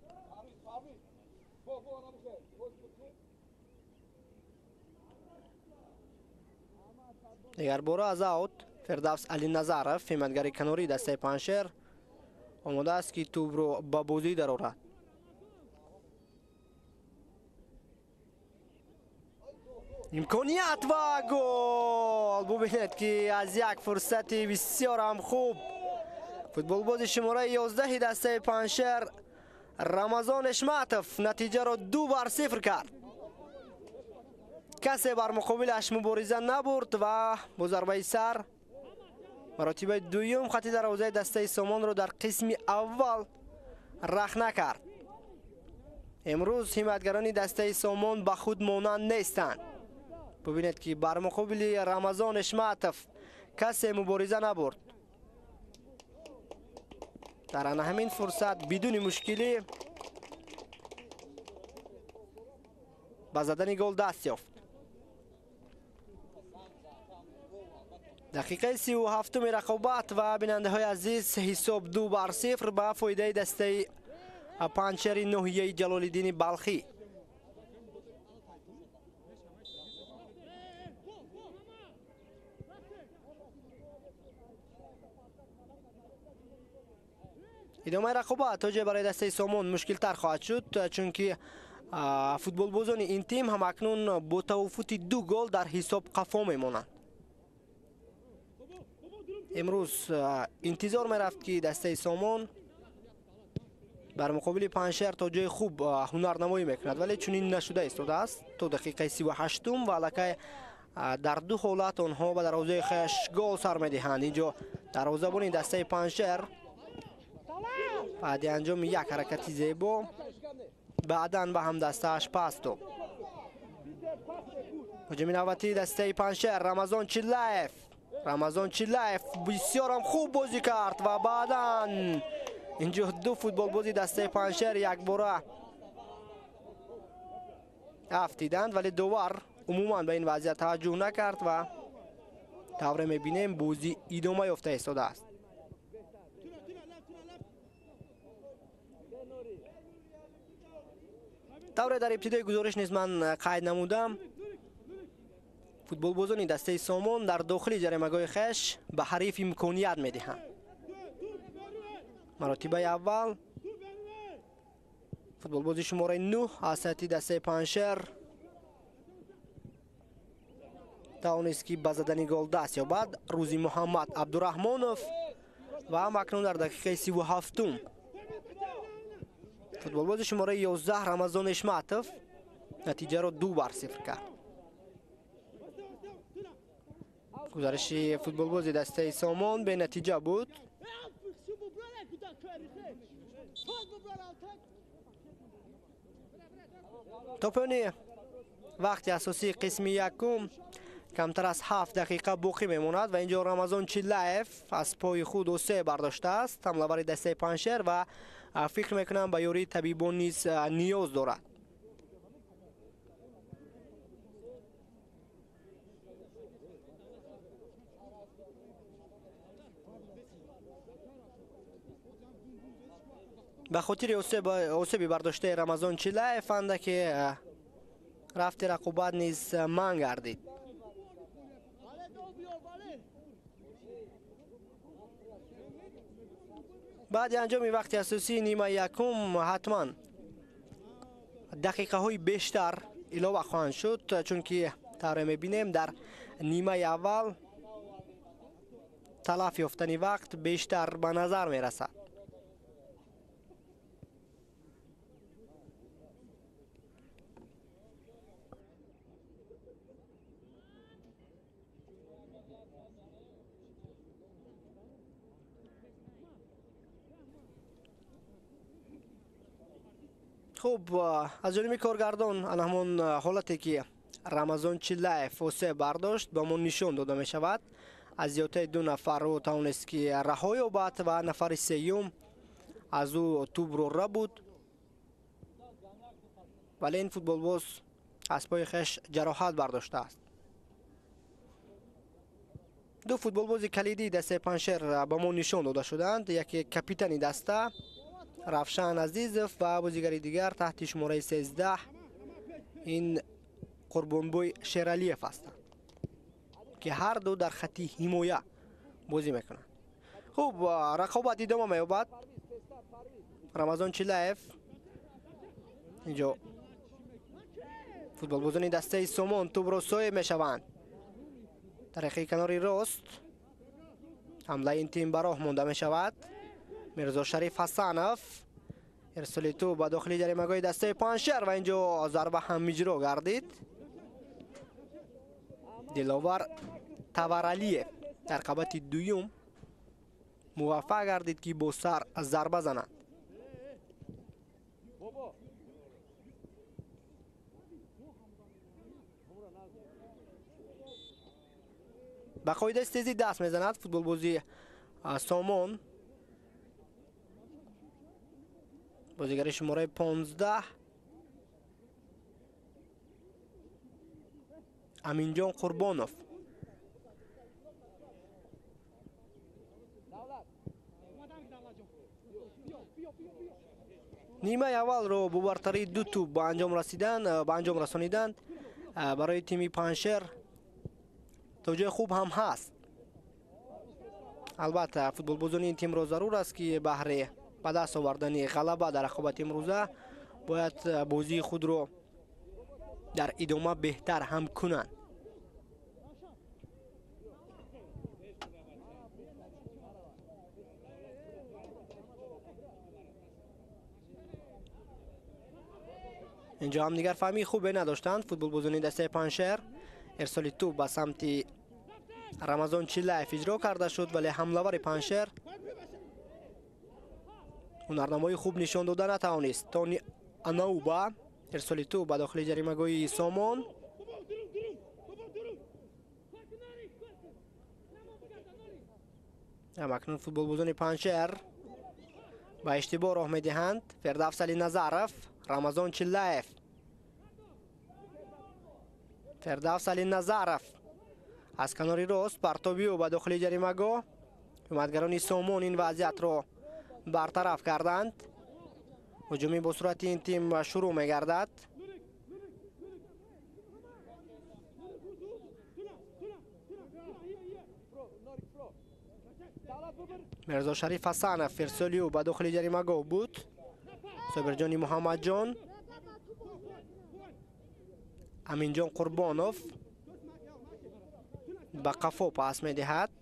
Дигарбора аз аут Фирдавс Алиназаров, ҳимоятгари канории дастаи Панҷшер, омода аст ки тӯбро ба бозӣ дарорад. Имконият ва гол! Бубинед ки аз як фурсати бисёр ҳам хуб футболбози шумораи 11 дастаи Панҷшер Рамазон Ишматов натиҷаро 2-0 кард. Касе бар муқобилаш мубориза набурд ва бо зарбаи сар маротибаи дуюм хати дарвозаи дастаи Сомонро дар қисми аввал рахна кард. Имрӯз ҳимоятгарони дастаи Сомон ба худ монанд нестанд. Бубинед ки бар муқобили Рамазон Ишматов касе мубориза набурд. Дар ана ҳамин фурсат бидуни мушкилӣ ба задани гол даст ёфт. Дақиқаи 37-уми рақобат ва бинандаҳои азиз, ҳисоб 2-0 ба фоидаи дастаи Панҷшери ноҳияи Ҷалолиддини Балхӣ. Идомаи рақобат то ҷое барои дастаи Сомон мушкилтар хоҳад шуд, чунки футболбозони ин тим ҳамакнун бо тавофути 2 гол дар ҳисоб қафо мемонанд. Имрӯз интизор мерафт ки дастаи Сомон бар муқобили Панҷшер то ҷои хуб ҳунарнамоӣ мекунад, вале чунин нашуда истодааст. То дақиқаи 38-ум ва аллакай дар ду ҳолат онҳо ба дарвозаи хеш гол сар медиҳанд. Инҷо дарвозабони дастаи Панҷшер баъди анҷоми як ҳаракати зебо баъдан ба ҳамдастааш пас дод. Ҳуҷуми навбатии дастаи Панҷшер Рамазон Чиллаев. Рамазон Чиллаев бисёрам хуб бозӣ кард ва баъдан инҷо ду футболбози дастаи Панҷшер якбора афтиданд, вале довар умуман ба ин вазъият таваҷҷӯҳ накард ва тавре мебинем бозӣ идома ёфта истодааст. Тавре дар ибтидои гузориш низ ман қайд намудам, футболбозони дастаи Сомон дар дохили ҷаримагоҳи хеш ба ҳариф имконият медиҳанд. Маротибаи аввал футболбози шумораи 9 аз ҳайати дастаи Панҷшер тавонист ки ба задани гол даст ёбад. Рӯзи Муҳаммад Абдураҳмонов ва ҳамакнун дар дақиқаи 37-ум футболбози шумораи 11 Рамазон Ишматов натиҷаро 2-0 кард. Гузариши футболбози дастаи Сомон бенатиҷа буд. То поёни вақти асосии қисми якум камтар аз 7 дақиқа боқӣ мемонад ва инҷо Рамазон Чиллаев аз пои худ осе бардоштааст, ҳамлавари дастаи Панҷшер, ва фикр мекунам ба ёрии табибон низ ниёз дорад. Ба хотири осеби бардоштаи Рамазон Чиллаев андаке рафти рақобат низ манъ гардид. Баъди анҷоми вақти асосии нимаи якум ҳатман дақиқаҳои бештар илова хоҳанд шуд, чунки тавре мебинем дар нимаи аввал талаф ёфтани вақт бештар ба назар мерасад. Хуб, аз ҷониби коргардон ана ҳамон ҳолате ки Рамазон Чиллаев осеб бардошт ба мо нишон дода мешавад. Аз зиёдтаи 2 нафар ӯ тавонист ки раҳо ёбад ва нафари сеюм аз ӯ тӯбро рабуд, вале ин футболбоз аз пои хеш ҷароҳат бардоштааст. 2 футболбози калидии дастаи Панҷшер ба мо нишон дода шуданд. Яке капитани даста Равшан Азизов ва бозигари дигар таҳти шумораи 13 ин Қурбонбой Шералиев ҳастанд, ки ҳар ду дар хати ҳимоя бозӣ мекунанд. Хуб, рақобат идома меёбад. Рамазон Чиллаев инҷо футболбозони дастаи Сомон тӯбро соҳиб мешаванд. Тариқи канори рост ҳамлаи ин тим ба роҳ монда мешавад. Мирзо Шариф Ҳасанов ирсоли тӯб ба дохили ҷаримагоҳи дастаи Панҷшер ва инҷо зарба ҳам иҷро гардид. Диловар Таваралиев дар қабати дуюм муваффақ гардид ки бо сар зарба занад. Ба қоидаи стезӣ даст мезанад футболбози Сомон. Бозигари шумораи 15 Аминҷон Қурбонов. Нимаи аввалро бо бартарии 2 тӯб ба анҷом расониданд барои тими Панҷшер то ҷои хуб ҳам ҳаст. Албатта футболбозони ин тимро зарур аст ки баҳри ба даст овардани ғалаба дар рақобати имрӯза бояд бозии худро дар идома беҳтар ҳам кунанд. Инҷо ҳам дигар фаҳмии хубе надоштанд футболбозони дастаи Панҷшер. Ирсоли тӯб ба самти Рамазон Чиллаев иҷро карда шуд, вале ҳамлавари Панҷшер ҳунарнамои хуб нишон дода натавонист. Тони Анауба ирсоли тӯб ба дохили ҷаримагоҳи Сомон. Акнун футболбозони Панҷшер ба иштибоҳ роҳ медиҳанд. Фирдавс Алиназаров, Рамазон Чиллаев. Фирдавс Алиназаров аз канори рост партоби ӯ ба дохили ҷаримагоҳ. Ҳимоятгарони Сомон ин вазъиятро бартараф карданд. Ҳуҷуми бо суръати ин тим шурӯъ мегардад. Мирзо Шариф Ҳасанов ирсоли ӯ ба дохили ҷаримагоҳ буд. Собирҷони Муҳаммадҷон, Аминҷон Қурбонов ба қафо пас медиҳад.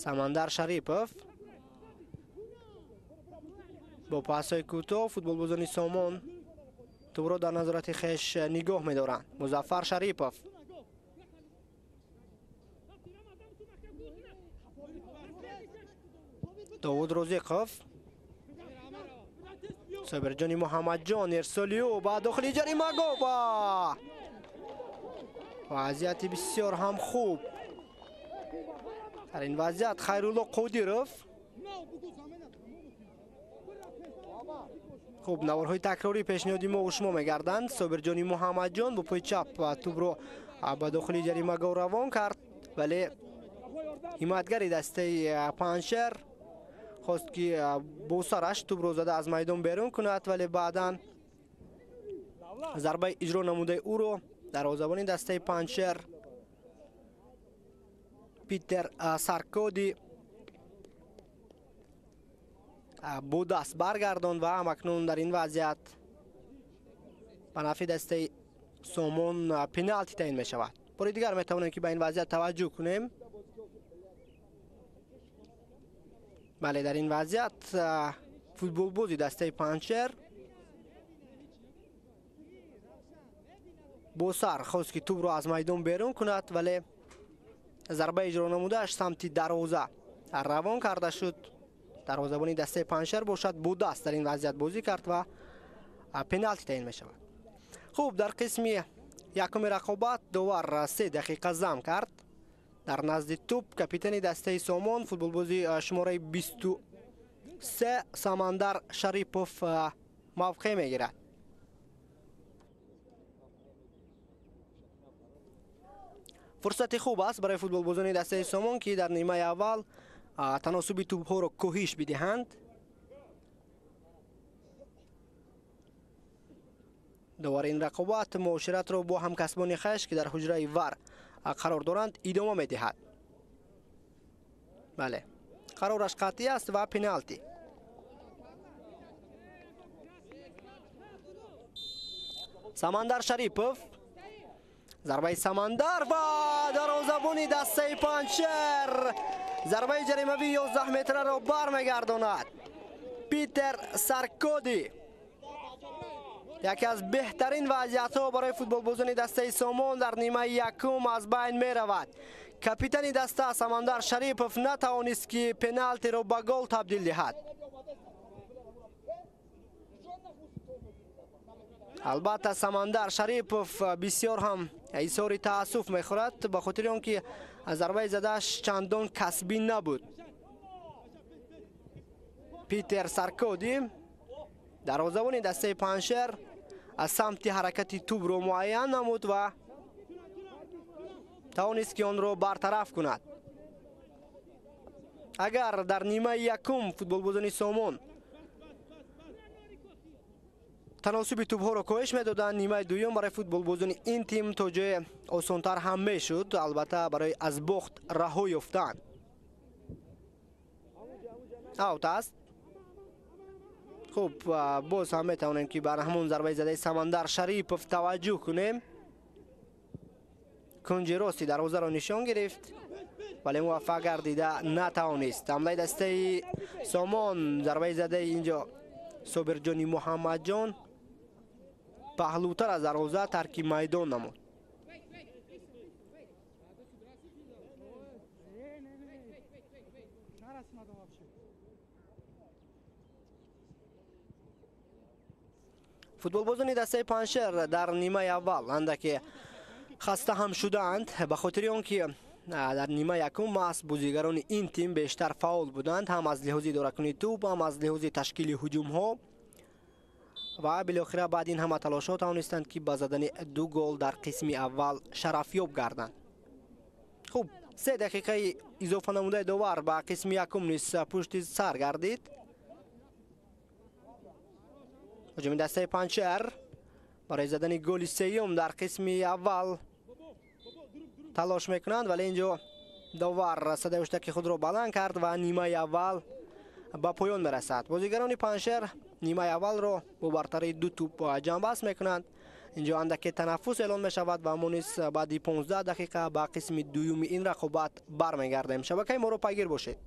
Самандар Шарипов бо пасҳои кӯтоҳ футболбозони Сомон тӯбро дар назорати хеш нигоҳ медоранд. Музаффар Шарипов Довуд Розиқов, Собирҷони Муҳаммадҷон ирсоли ӯ ба дохили ҷаримагоҳ ва вазъияти бисёр ҳам хуб. Дар ин вазъият Хайрулло Қодиров. Хуб, наворҳои такрорӣ пешниҳоди мо шумо мегарданд. Собирҷони Муҳаммадҷон бо пои чап тӯбро ба дохили ҷаримагоҳ равон кард, вале ҳимоятгари дастаи Панҷшер хост ки бо сараш тӯбро зада аз майдон берун кунад, вале баъдан зарбаи иҷро намудаи ӯро дарвозабони дастаи Панҷшер Питер Саркоди бо даст баргардонд ва ҳамакнун дар ин вазъият ба нафъи дастаи Сомон пеналти таъин мешавад. Бори дигар метавонем ки ба ин вазъият таваҷҷӯҳ кунем. Бале, дар ин вазъият футболбози дастаи Панҷшер бо сар хост ки тӯбро аз майдон берун кунад, вале зарба иҷро намудааш самти дарвоза равон карда шуд. Дарвозабони дастаи Панҷшер бошад бо даст дар ин вазъият бозӣ кард ва пеналти таъин мешавад. Хуб, дар қисми якуми рақобат довар 3 дақиқа зам кард. Дар назди тӯп капитани дастаи Сомон, футболбози шумораи 23 Самандар Шарипов мавқеъ мегирад. Фурсати хуб аст барои футболбозони дастаи Сомон, ки дар нимаи аввал таносуби тӯбҳоро коҳиш бидиҳанд. Довар ин рақобат муоширатро бо ҳамкасбони хеш, ки дар ҳуҷраи вар қарор доранд, идома медиҳад. Бале, қарораш қатъӣ аст ва пеналти. Самандар Шарипов, зарбаи Самандар ва дарвозабони дастаи Панҷшер зарбаи ҷаримавии 11 метраро бармегардонад. Питер Саркоди яке аз беҳтарин вазъиятҳо барои футболбозони дастаи Сомон дар нимаи якум аз байн меравад. Капитани даста Самандар Шарипов натавонист, ки пеналтиро ба гол табдил диҳад. Албатта, Самандар Шарипов бисёр ҳам изҳори таассуф мехӯрад, ба хотири он ки зарбаи задааш чандон касбӣ набуд. Питер Саркоди, дарвозабони дастаи Панҷшер, аз самти ҳаракати тӯбро муайян намуд ва тавонист, ки онро бартараф кунад. Агар дар нимаи якум футболбозони Сомон таносуби тӯбҳоро коҳиш медоданд, нимаи дуюм барои футболбозони ин тим то ҷое осонтар ҳам мешуд, албатта барои аз бохт раҳо ёфтан. Аут аст. Хуб, боз ҳам метавонем, ки бар ҳамон зарбаи задаи Самандар Шарипов таваҷҷӯҳ кунем. Кунҷи рости дарвозаро нишон гирифт, вале муваффақ гардида натавонист. Ҳамлаи дастаи Сомон, зарбаи задаи инҷо Собирҷони Муҳаммадҷон паҳлӯтар аз дарвоза тарки майдон намуд. Футболбозони дастаи Панҷшер дар нимаи аввал андаке хаста ҳам шудаанд, ба хотири он ки дар нимаи якум маҳз бозигарони ин тим бештар фаъол буданд, ҳам аз лиҳози идоракунии тӯб, ҳам аз лиҳози ташкили ҳуҷумҳо, ва билохира баъд ин ҳама талошҳо тавонистанд, ки ба задани 2 гол дар қисми аввал шарафёб гарданд. Хуб, 3 дақиқаи изофа намудаи довар ба қисми якум низ пушти сар гардид. Ҳуҷуми дастаи Панҷшер барои задани голи сеюм дар қисми аввал талош мекунанд, вале инҷо довар садаи ҳуштаки худро баланд кард ва нимаи аввал ба поён мерасад. Бозигарони Панҷшер нимаи аввалро бо бартарии 2 тӯб ҷамъбаст мекунанд. Инҷо андаке танаффус эълон мешавад ва мо низ баъди 15 дақиқа ба қисми дуюми ин рақобат бармегардем. Шабакаи моро пайгир бошед.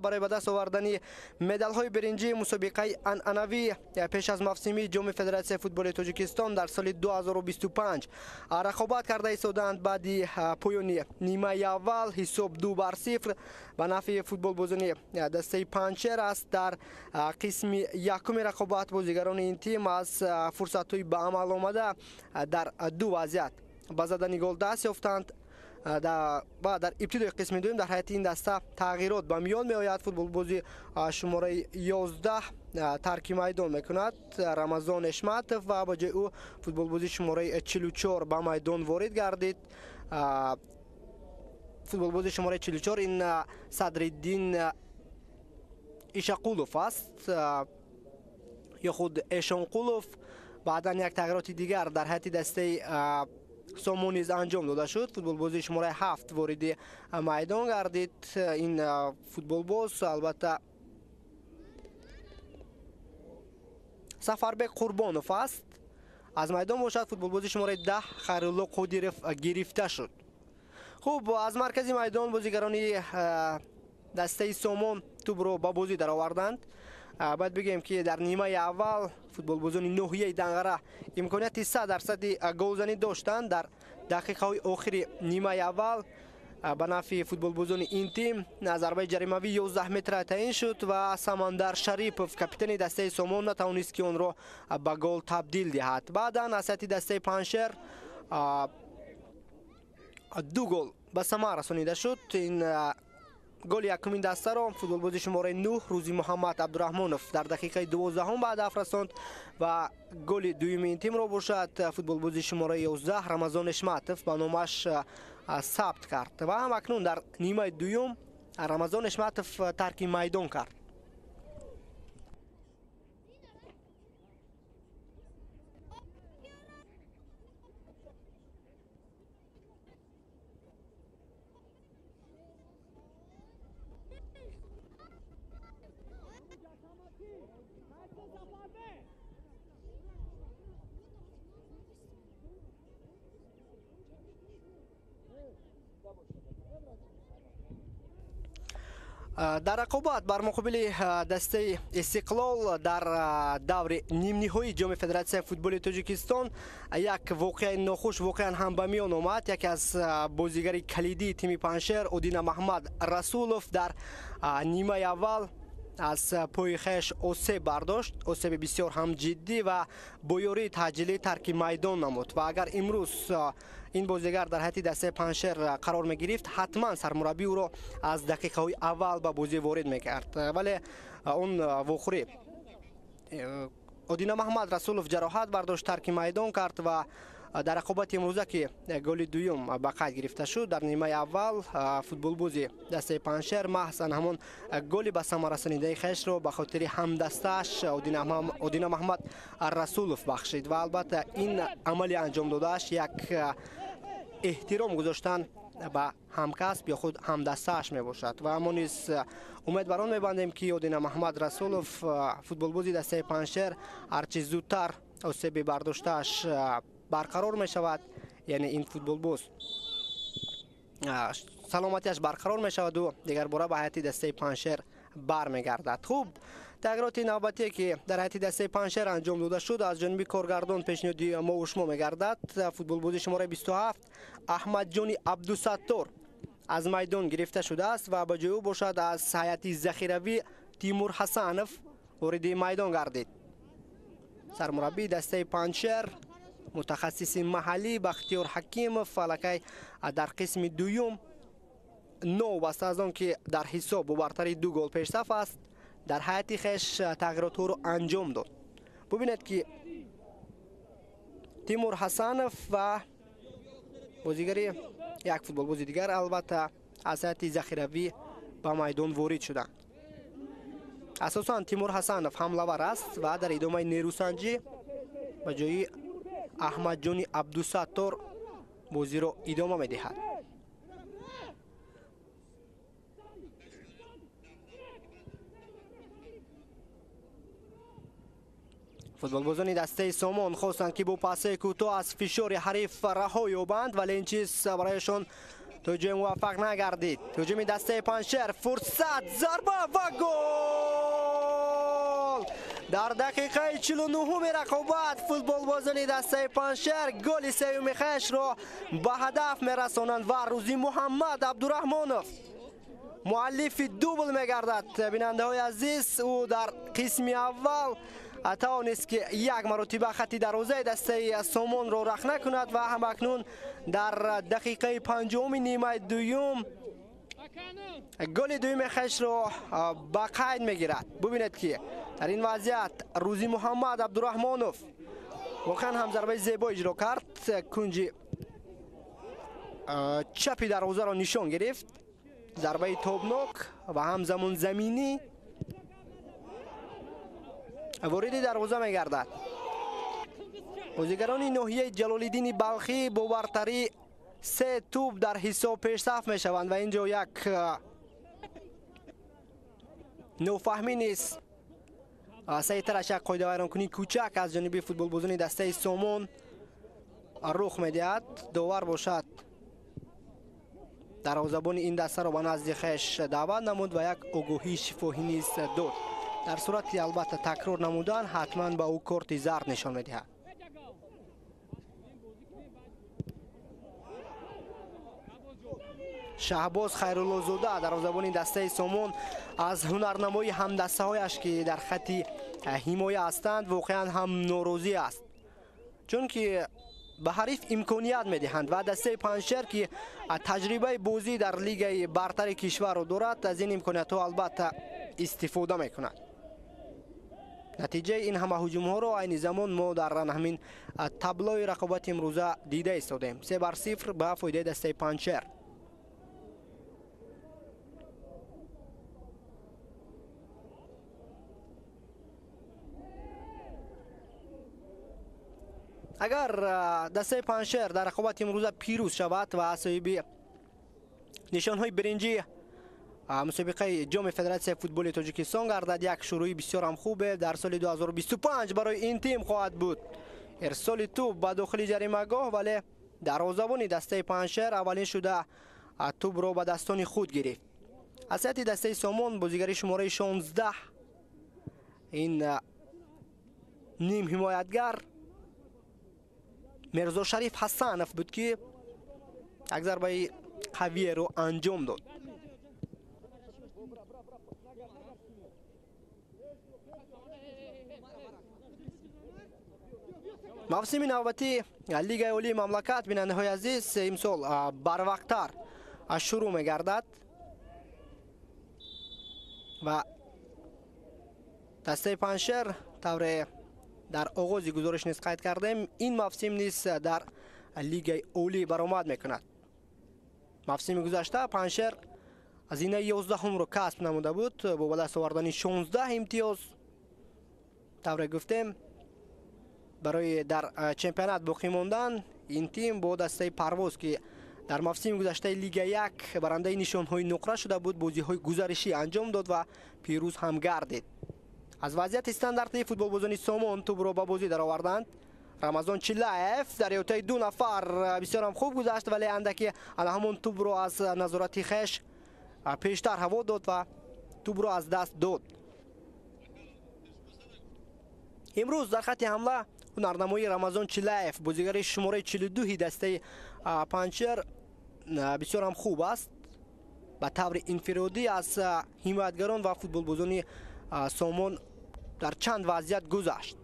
Барои ба даст овардани медалҳои биринҷии мусобиқаи анъанавӣ пеш аз мавсимии ҷоми Федератсияи футболи Тоҷикистон дар соли 2025 рақобат карда истодаанд. Баъди поёни нимаи аввал ҳисоб 2-0 ба нафъи футболбозони дастаи Панҷшер аст. Дар қисми якуми рақобат бозигарони ин тим аз фурсатҳои ба амал омада дар ду вазъият ба задани гол даст ёфтанд ва дар ибтидои қисми дуюм дар ҳайати ин даста тағйирот ба миён меояд. Футболбози шумораи 11 тарки майдон мекунад Рамазон Эшматов ва ба ҷои ӯ футболбози шумораи 44 ба майдон ворид гардид. Футболбози шумораи 44 ин Садриддин Ишақулов аст ё худ Эшонқулов. Баъдан як тағйироти дигар дар ҳайати дастаи Сомон низ анҷом дода шуд. Футболбози шумораи 7 вориди майдон гардид. Ин футболбоз албатта Сафарбек Қурбонов аст. Аз майдон бошад футболбози шумораи 10 Хайрулло Қодиров гирифта шуд. Хуб, аз маркази майдон бозигарони дастаи Сомон тӯбро ба бозӣ дароварданд. Бояд бигӯем, ки дар нимаи аввал футболбозони ноҳияи Данғара имконияти 100% голзанӣ доштанд. Дар дақиқаҳои охири нимаи аввал ба нафъи футболбозони ин тим зарбаи ҷаримавӣ 11 метра таъин шуд ва Самандар Шарипов, капитани дастаи Сомон, натавонист, ки онро ба гол табдил диҳад. Баъдан аз ҳайати дастаи Панҷшер ду гол ба самар расонида шуд. Ин голи якумин дастаро футболбози шумораи 9 Рӯзи Муҳаммад Абдураҳмонов дар дақиқаи 12 ба ҳадаф расонд ва голи дуюми ин тимро бошад футболбози шумораи 11 Рамазон Эшматов ба номаш сабт кард ва ҳам акнун дар нимаи дуюм Рамазон Эшматов тарки майдон кард. Дар рақобат бар муқобили дастаи Истиқлол дар даври нимниҳоии ҷоми Федератсияи футболи Тоҷикистон як воқеаи нохуш воқеан ҳам ба миён омад. Яке аз бозигари калидии тими Панҷшер Одина Маҳмад Расулов дар нимаи аввал аз пои хеш осеб бардошт, осеби бисёр ҳам ҷиддӣ ва бо ёрии таъҷилӣ тарки майдон намуд. Ва агар имрӯз ин бозигар дар ҳайати дастаи Панҷшер қарор мегирифт, ҳатман сармураббӣ ӯро аз дақиқаҳои аввал ба бозӣ ворид мекард. Вале он вохӯрӣ Одина Маҳмад Расулов ҷароҳат бардошт, тарки майдон кард ва дар рақобати имрӯза, ки голи дуюм ба қайд гирифта шуд дар нимаи аввал, футболбози дастаи Панҷшер маҳз ан ҳамон голи ба самар расонидаи хешро ба хотири ҳамдастааш Одина Маҳмад Расулов бахшид ва албатта ин амали анҷом додааш як эҳтиром гузоштан ба ҳамкасб ё худ ҳамдастааш мебошад. Ва мо низ умед бар он мебандем, ки Одина Маҳмад Расулов, футболбози дастаи Панҷшер, ҳарчи зудтар осеби бардоштааш барқарор мешавад, яъне ин футболбоз саломатиаш барқарор мешаваду дигарбора ба ҳайати дастаи Панҷшер бармегардад. Хуб, тағйироти навбатие, ки дар ҳайати дастаи Панҷшер анҷом дода шуд, аз ҷониби коргардон пешниҳоди мову шумо мегардад. Футболбози шумораи 27 Аҳмадҷони Абдусаттор аз майдон гирифта шудааст ва ба ҷои ӯ бошад аз ҳайати захиравӣ Тимур Ҳасанов вориди майдон гардид. Сармураббии дастаи Панҷшер, мутахассиси маҳаллӣ Бахтиёр Ҳакимов аллакай дар қисми дуюм, новобаста аз он ки дар ҳисоб бо бартарии 2 гол пешсаф аст, дар ҳайати хеш тағйиротҳоро анҷом дод. Бубинед, ки Тимур Ҳасанов ва бозигари як футболбози дигар албатта аз ҳайати захиравӣ ба майдон ворид шуданд. Асосан Тимур Ҳасанов ҳамлавар аст ва дар идомаи нерӯсанҷӣ ба ҷои Аҳмадҷони Абдусаттор бозиро идома медиҳад. Футболбозони дастаи Сомон хостанд, ки бо пасҳои кӯтоҳ аз фишори ҳариф раҳо ёбанд, вале ин чиз барояшон то ҷой муваффақ нагардид. Ҳуҷуми дастаи Панҷшер, фурсат, зарба ва гол! Дар дақиқаи 49-уми рақобат футболбозони дастаи Панҷшер голи сеюми хешро ба ҳадаф мерасонанд ва Рӯзи Муҳаммад Абдураҳмонов муаллифи дубл мегардад. Бинандаҳои азиз, ӯ дар қисми аввал тавонист ки як маротиба хати дарвозаи дастаи Сомонро рахна кунад ва ҳамакнун дар дақиқаи 50-уми нимаи дуюм голи дуюми хешро ба қайд мегирад. Бубинед ки дар ин вазъият Рӯзи Муҳаммад Абдураҳмонов воқеан ҳам зарбаи зебо иҷро кард, кунҷи чапи дарвозаро нишон гирифт. Зарбаи тобнок ва ҳамзамон заминӣ вориди дарвоза мегардад. Бозигарони ноҳияи Ҷалолиддини Балхӣ бо бартарӣ 3 тӯб дар ҳисоб пешсаф мешаванд ва инҷо як нофаҳмӣ низ саҳитараш як қоидавайронкунии кӯчак аз ҷониби футболбозони дастаи Сомон рух медиҳад. Довар бошад дарвозабони ин дастаро ба назди хеш даъват намуд ва як огоҳии шифоҳӣ низ дод. Дар сурати албатта такрор намудан ҳатман ба ӯ корти зард нишон медиҳад. Шаҳбоз Хайруллозода дарвозабони дастаи Сомон аз ҳунарнамоии ҳамдастаҳояш ки дар хати ҳимоя ҳастанд воқеан ҳам норозӣ аст, чунки ба ҳариф имконият медиҳанд ва дастаи Панҷшер ки таҷрибаи бозӣ дар лигаи бартари кишварро дорад аз ин имкониятҳо албатта истифода мекунад. Натиҷаи ин ҳама ҳуҷумҳоро айни замон мо дар ҳамин таблои рақобати имрӯза дида истодем. 3-0 ба фоидаи дастаи Панҷшер. Агар дастаи Панҷшер дар рақобати имрӯза пирӯз шавад ва соҳиби нишонҳои биринҷӣ мусобиқаи ҷоми Федератсияи футболи Тоҷикистон гардад, як шурӯи бисёр ҳам хубе дар соли 2025 барои ин тим хоҳад буд. Ирсоли тӯб ба дохили ҷаримагоҳ, вале дарвозабони дастаи Панҷшер аввалин шуда тӯбро ба дастони худ гирифт. Аз ҳайати дастаи Сомон бозигари шумораи 16 ин ним ҳимоятгар Мирзо Шариф Ҳасанов буд ки як зарбаи қавиеро анҷом дод. Мавсими навбатии Лигаи Олии мамлакат, бинандаҳои азиз, имсол барвақттар шурӯъ мегардад ва дастаи Панҷшер тавре дар оғози гузориш низ қайд кардем, ин мавсим низ дар Лигаи Олӣ баромад мекунад. Мавсими гузашта Панҷшер зинаи 11-умро касб намуда буд бо ба даст овардани 16 имтиёз. Тавре гуфтем, барои дар чемпионат боқӣ мондан ин тим бо дастаи Парвоз ки дар мавсими гузаштаи Лига 1 барандаи нишонҳои нуқра шуда буд, бозиҳои гузаришӣ анҷом дод ва пирӯз ҳам гардид. Аз вазъияти стандартии футболбозони Сомон тӯбро ба бозӣ дароварданд. Рамазон Чилаев дар иҳотаи 2 нафар бисёр ҳам хуб гузашт, вале андаки ана ҳамон тӯбро аз назорати хеш пештар ҳаво дод ва тӯбро аз даст дод. Имрӯз дар хати ҳамла ҳунарнамоии Рамазон Чилаев, бозигари шумораи 42-и дастаи Панҷшер, бисёр ҳам хуб аст. Ба таври инфиродӣ аз ҳимоятгарон ва футболбозони Сомон дар чанд вазъият гузашт.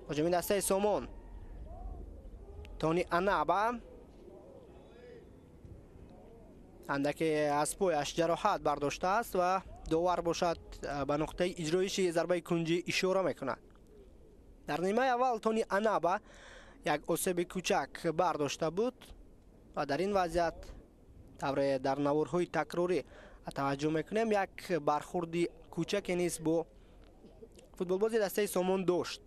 Ҳуҷуми дастаи Сомон, Тони Анаба андаке аз пояш ҷароҳат бардоштааст ва довар бошад ба нуқтаи иҷроиши зарбаи кунҷӣ ишора мекунад. Дар нимаи аввал Тони Анаба як осеби кӯчак бардошта буд ва дар ин вазъият тавре дар наворҳои такрорӣ таваҷҷӯҳ мекунем, як бархурди кӯчаке низ бо футболбози дастаи Сомон дошт.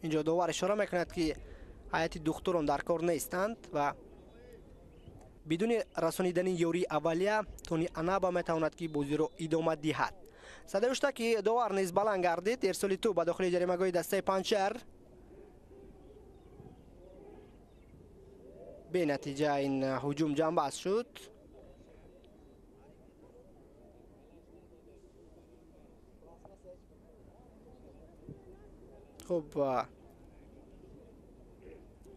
Инҷо довар ишора мекунад ки ҳайати духтурон дар кор нестанд ва бидуни расонидани ёрии аввалия Тони Анаба метавонад ки бозиро идома диҳад. Садаи ки довар низ баланд гардид. Ирсоли тӯб ба дохили ҷаримагоҳи дастаи Панҷшер. Бенатиҷа ин ҳуҷум ҷамъбаст шуд. Хуб,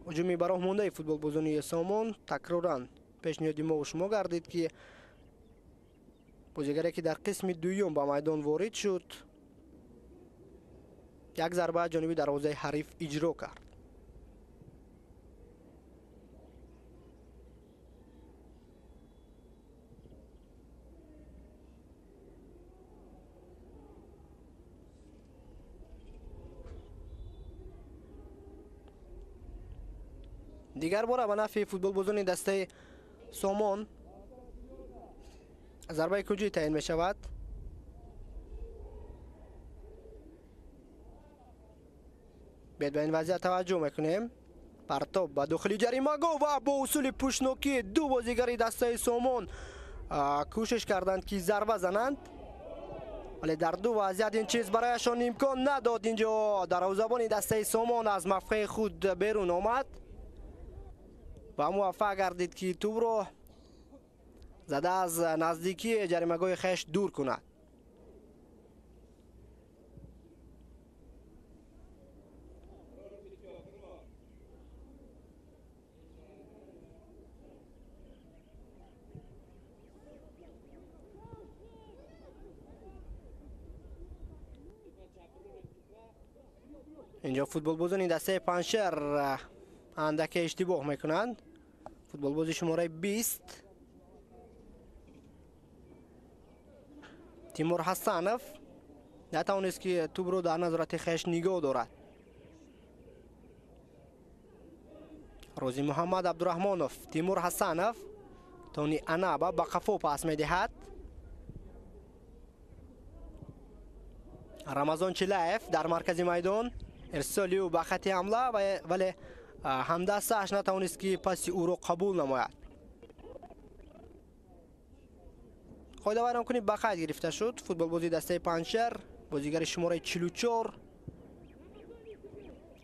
ҳуҷуми ба роҳ мондаи футболбозони Сомон такроран пешниҳоди мо шумо гардид, ки бозигаре ки дар қисми дуюм ба майдон ворид шуд, як зарба ҷониби дарвозаи ҳариф иҷро кард. Дигар бора ба нафъи футболбозони дастаи Сомон зарбаи куҷӣ таъин мешавад. Биёед ба ин вазъият таваҷҷӯҳ мекунем. Партоб ба дохили ҷаримагоҳ ва бо усули пӯшнокӣ ду бозигари дастаи Сомон кӯшиш карданд, ки зарба зананд, вале дар ду вазъият ин чиз барояшон имкон надод. Инҷо дарвозабони дастаи Сомон аз мавқеи худ берун омад ва муваффақ гардид, ки тӯбро зада аз наздикии ҷаримагоҳи хеш дур кунад. Инҷо футболбозони дастаи Панҷшер андаке иштибоҳ мекунанд. Футболбози шумораи 20 Тимур Ҳасанов натавонист, ки тӯбро дар назорати хеш нигоҳ дорад. Рӯзи Муҳаммад Абдураҳмонов, Тимур Ҳасанов Тони Анаба ба қафо пас медиҳад. Рамазон Чилаев дар маркази майдон, ирсоли ӯ ба хати ҳамла, вале ҳамдастааш натавонист, ки паси ӯро қабул намояд. Қоидавайронкунӣ ба қайд гирифта шуд. Футболбози дастаи Панҷшер, бозигари шумораи 44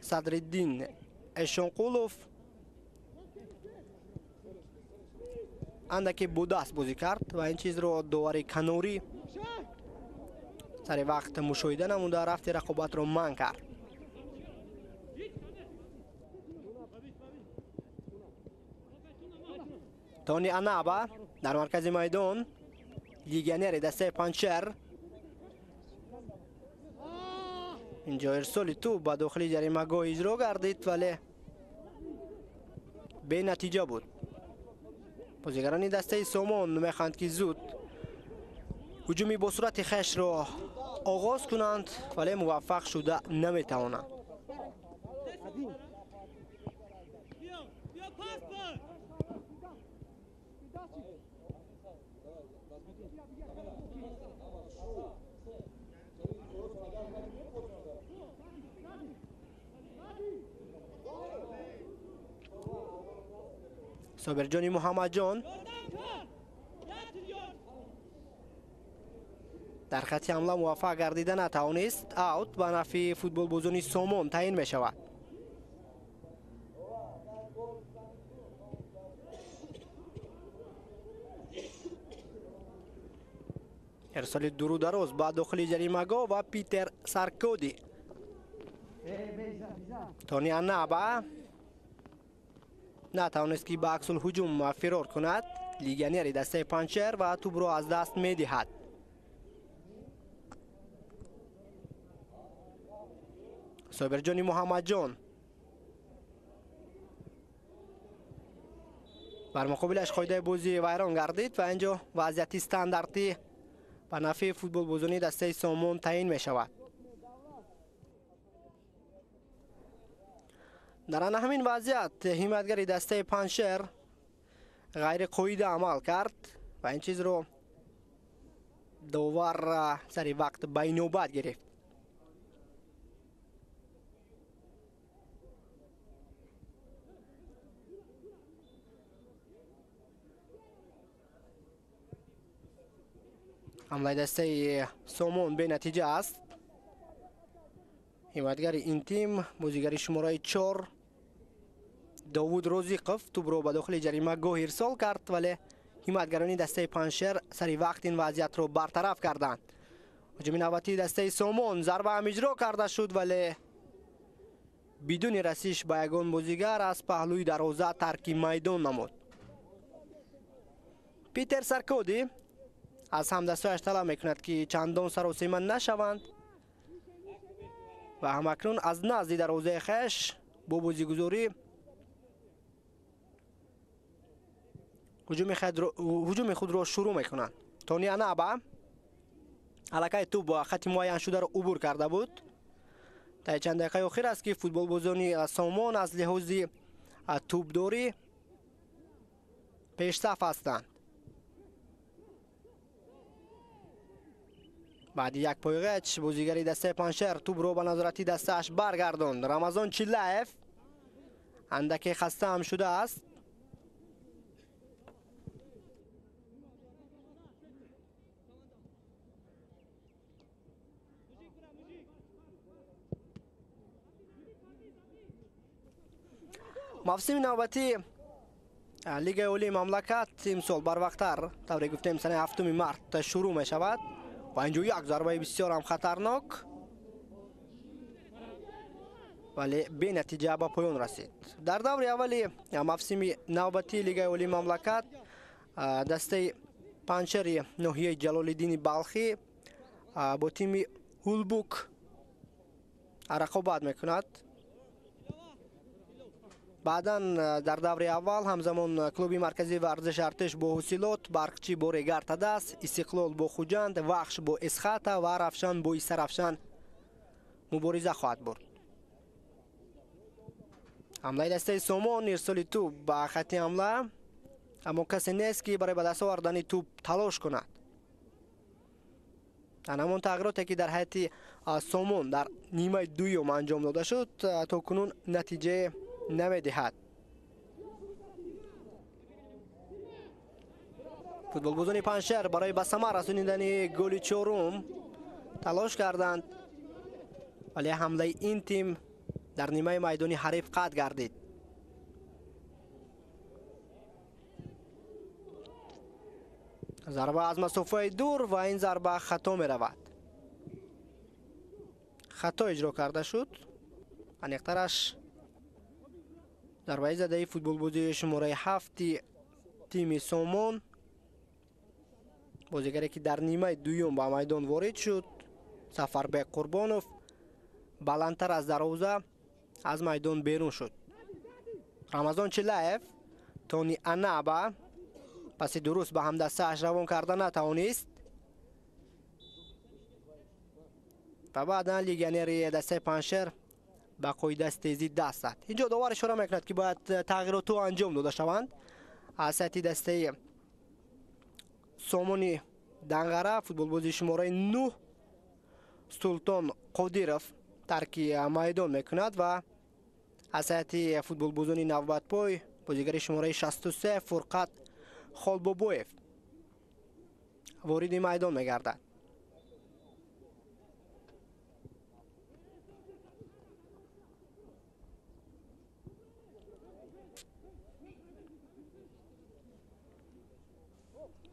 Садриддин Эшонқулов андаке бо даст бозӣ кард ва ин чизро довари канорӣ сари вақт мушоҳида намуда, рафти рақобатро манъ кард. Тони Анаба дар маркази майдон, легионери дастаи Панҷшер. Инҷо ирсоли тӯб ба дохили ҷаримагоҳ иҷро гардид, вале бенатиҷа буд. Бозигарони дастаи Сомон мехоҳанд, ки зуд ҳуҷуми бо суръати хешро оғоз кунанд, вале муваффақ шуда наметавонанд. Собирҷони Муҳаммадҷон дар хати ҳамла муваффақ гардида натавонист. Аут ба нафъи футболбозони Сомон таъин мешавад. Ирсоли дуру дароз ба дохили ҷаримагоҳ ва Питер Саркоди. Тони Анаба натавонист, ки ба аксулҳуҷум фирор кунад. Легионери дастаи Панҷшер ва тӯбро аз даст медиҳад. Собирҷони Муҳаммадҷон бар муқобилаш қоидаи бозӣ вайрон гардид ва инҷо вазъияти стандартӣ ба нафъи футболбозони дастаи Сомон таъин мешавад. Дар ана ҳамин вазъият ҳимоятгари дастаи Панҷшер ғайриқоида амал кард ва ин чизро довар сари вақт ба инобат гирифт. Ҳамлаи дастаи Сомон бенатиҷа аст. Ҳимоятгари ин тим бозигари шумораи 4 Довуд Розиқов тӯбро ба дохили ҷаримагоҳ ирсол кард, вале ҳимоятгарони дастаи Панҷшер сари вақт ин вазъиятро бартараф карданд. Ҳуҷуми навбатии дастаи Сомон, зарба ҳам иҷро карда шуд, вале бидуни расиш ба ягон бозигар аз паҳлӯи дарвоза тарки майдон намуд. Питер Саркоди аз ҳамдастҳояш талаб мекунад, ки чандон саросема нашаванд ва ҳамакнун аз назди дарвозаи хеш бо бозигузорӣ ҳуҷуми худро шурӯъ мекунанд. Тони Анаба аллакай тӯб бо хати муайяншударо убур карда буд. Дар чанд дақиқаи охир аст, ки футболбозони Сомон аз лиҳози тӯбдорӣ пешсаф ҳастанд. Баъди як пойғач бозигари дастаи Панҷшер тӯбро ба назорати дастааш баргардонд. Рамазон Чиллаев андаке хаста ҳам шудааст. Мавсими навбатии Лигаи олии мамлакат имсол барвақттар, тавре гуфтем, санаи 7 март шурӯъ мешавад ва инҷо як зарбаи бисёр ҳам хатарнок, вале бенатиҷа ба поён расид. Дар даври аввали мавсими навбатии Лигаи олии мамлакат дастаи Панҷшери ноҳияи Ҷалолиддини Балхӣ бо тими Ҳулбук рақобат мекунад. Баъдан дар даври аввал ҳамзамон клуби марказии варзиши Артиш бо Ҳусилот, Барқчӣ бо Регар Тадас, Истиқлол бо Хуҷанд, Вахш бо Эсхата ва Равшан бо Истаравшан мубориза хоҳад бурд. Ҳамлаи дастаи Сомон, ирсоли тӯб ба хати ҳамла, аммо касе нест, ки барои ба даст овардани тӯб талош кунад. Ҳамон тағйироте, ки дар ҳайати Сомон дар нимаи дуюм анҷом дода шуд, то кунун натиҷае намедиҳад. Футболбозони Панҷшер барои ба самар расонидани голи чорум талош карданд, вале ҳамлаи ин тим дар нимаи майдони ҳариф қатъ гардид. Зарба аз масофаи дур ва ин зарба хато меравад. Хато иҷро карда шуд. Аниқтараш зарбаи задаи футболбозии шумораи 7 тими Сомон, бозигаре ки дар нимаи дуюм ба майдон ворид шуд, Сафарбек Қурбонов, баландтар аз дарвоза аз майдон берун шуд. Рамазон Чиллаев Тони Анаба паси дуруст ба ҳамдастааш равон карда натавонист ва баъдан легионери дастаи Панҷшер ба қоидастезӣ даст зад. Инҷо довар ишора мекунад, ки бояд тағйиротҳо анҷом дода шаванд. Аз сайти дастаи Сомони Данғара футболбози шумораи 9 Султон Қодиров тарки майдон мекунад ва аз ҳайати футболбозони навбатпой бозигари шумораи 63 Фурқат Холбобоев вориди майдон мегардад.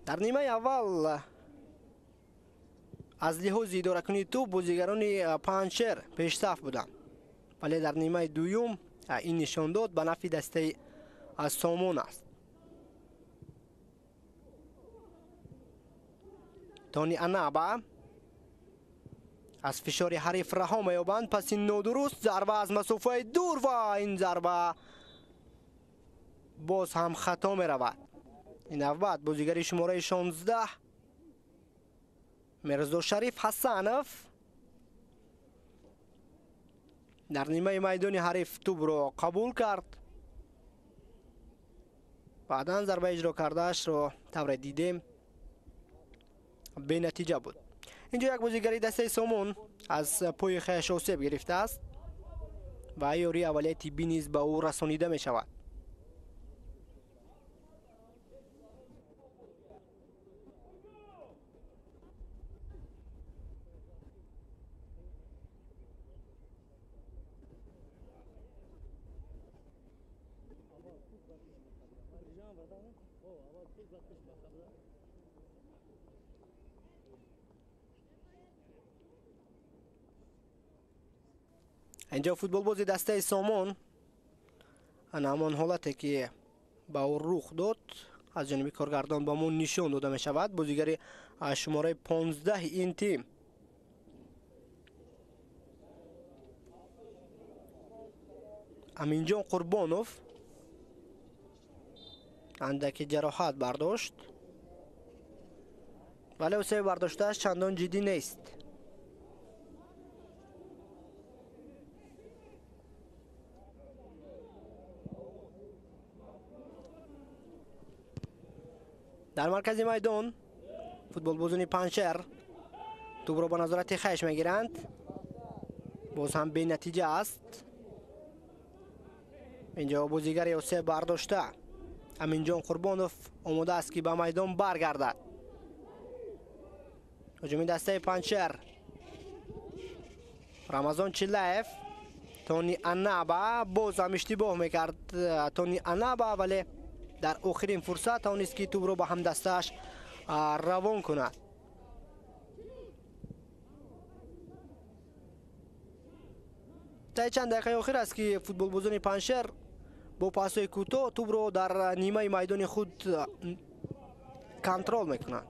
Дар нимаи аввал аз лиҳози идоракунии тӯб бозигарони Панҷшер пешсаф буданд, вале дар нимаи дуюм ин нишондод ба нафъи дастаи Сомон аст. Тони Анаба аз фишори ҳариф раҳо меёбанд. Паси нодуруст, зарба аз масофаи дур ва ин зарба боз ҳам хато меравад. Ин навбат бозигари шумораи 16 Мирзо Шариф Ҳасанов дар нимаи майдони ҳариф тӯбро қабул кард. Баъдан зарба иҷро кардаашро тавре дидем бенатиҷа буд. Инҷо як бозигари дастаи Сомон аз пои хеш осеб гирифтааст ва ёрии аввалияи тиббӣ низ ба ӯ расонида мешавад. Инҷо футболбози дастаи Сомон ана ҳамон ҳолате ки ба ӯ рух дод аз ҷониби коргардон ба мо нишон дода мешавад. Бозигари шумораи 15 ин тим Аминҷон Қурбонов андаке ҷароҳат бардошт, вале осеби бардоштааш чандон ҷиддӣ нест. Дар маркази майдон футболбозони Панҷшер тӯбро ба назорати хеш мегиранд. Боз ҳам бенатиҷа аст. Инҷо бозигари осеб бардошта Аминҷон Қурбонов омода аст ки ба майдон баргардад. Ҳуҷуми дастаи Панҷшер Рамазон Чиллаев, Тони Анаба боз ҳам иштибоҳ мекард Тони Анаба, вале дар охирин фурсат тавонист ки тӯбро ба ҳамдастааш равон кунад. Таи чанд дақиқаи охир аст ки футболбозони Панҷшер бо пасҳои кӯтоҳ тӯбро дар нимаи майдони худ контрол мекунанд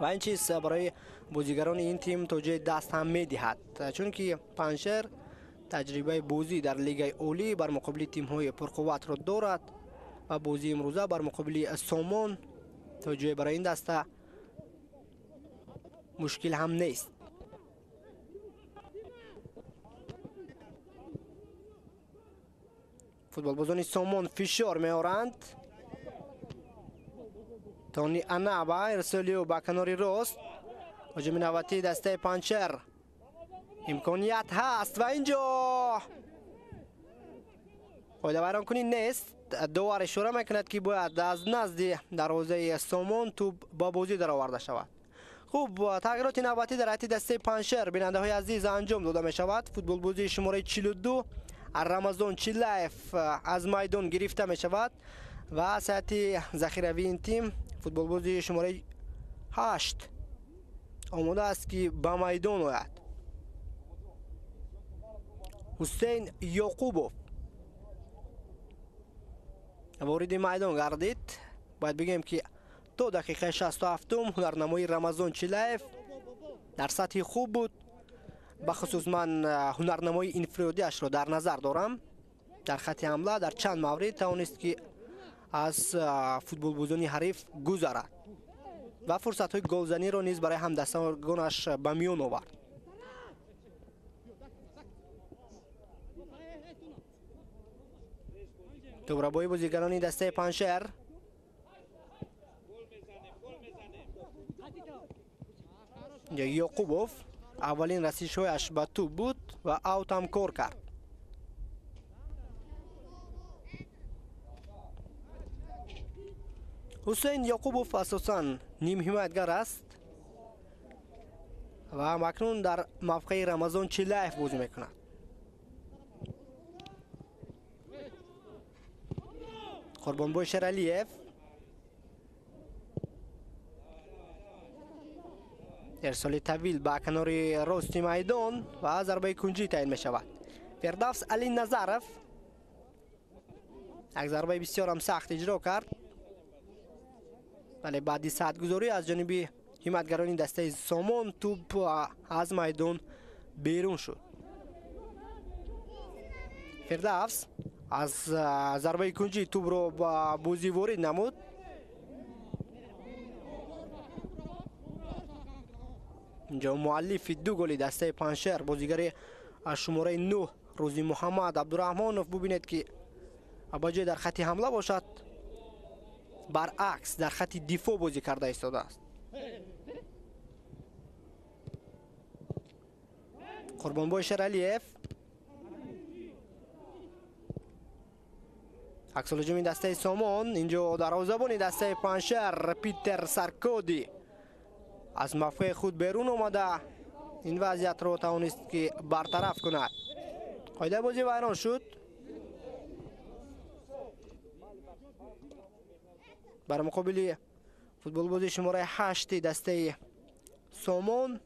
ва ин чиз барои бозигарони ин тим то ҷои даст ҳам медиҳад, чунки Панҷшер таҷрибаи бозӣ дар лигаи олӣ бар муқобили тимҳои пурқувватро дорад ва бозии имрӯза бар муқобили Сомон то ҷое барои ин даста мушкил ҳам нест. Футболбозони Сомон фишор меоранд. Тони Анаба ирсоли ӯ ба канори рост. Ҳуҷуми навбатии дастаи Панҷшер имконият ҳаст ва инҷо қоидавайронкунӣ нест. Довар ишора мекунад ки бояд аз назди дарвозаи Сомон тӯб ба бозӣ дароварда шавад. Хуб, тағйироти навбатӣ дар ҳайати дастаи Панҷшер бинандаҳои азиз анҷом дода мешавад. Футболбозии шумораи 42 Рамазон Чиллаев аз майдон гирифта мешавад ва аз ҳайати захиравии ин тим футболбозии шумораи 8 омода аст ки ба майдон ояд. Ҳусейн Ёқубов вориди майдон гардид. Бояд бигӯем ки то дақиқаи 67 ҳунарнамоии Рамазон Чиллаев дар сатҳи хуб буд. Бахусус ман ҳунарнамоии инфиродиашро дар назар дорам. Дар хатти ҳамла дар чанд маврид тавонист ки аз футболбозони ҳариф гузарад ва фурсатҳои голзаниро низ барои ҳамдастагонаш ба миён овард. Тӯбрабои бозигарони дастаи Панҷшер Ёқубов аввалин расишҳояш ба тӯб буд ва аут ҳам кор кард. Ҳусейн Ёқубов асосан нимҳимоятгар аст ва ҳамакнун дар мавқеи Рамазон Чиллаев бозӣ мекунад. Қурбонбой Шералиев ирсоли тавил ба канори рости майдон ва зарбаи кунҷӣ таъин мешавад. Фирдавс Али Назаров як зарбаи бисёрам сахт иҷро кард, вале баъди саатгузорӣ аз ҷониби ҳимоятгарони дастаи Сомон тӯб аз майдон берун шуд. Фирдавс аз зарбаи кунҷӣ тӯбро ба бозӣ ворид намуд. Инҷо муаллифи ду голи дастаи Панҷшер бозигари аз шумораи 9 Рӯзи Муҳаммад Абдураҳмонов. Бубинед ки ба ҷои дар хатти ҳамла бошад, баръакс дар хатти дифоъ бозӣ карда истодааст. Қурбонбой Шералиев аксулҳуҷуми дастаи Сомон. Инҷо дарвозабони дастаи Панҷшер Питер Саркоди аз мавқеи худ берун омада ин вазъиятро тавонист ки бартараф кунад. Қоидаи бозӣ вайрон шуд. Бар муқобили футболбози шумораи 8 дастаи Сомон.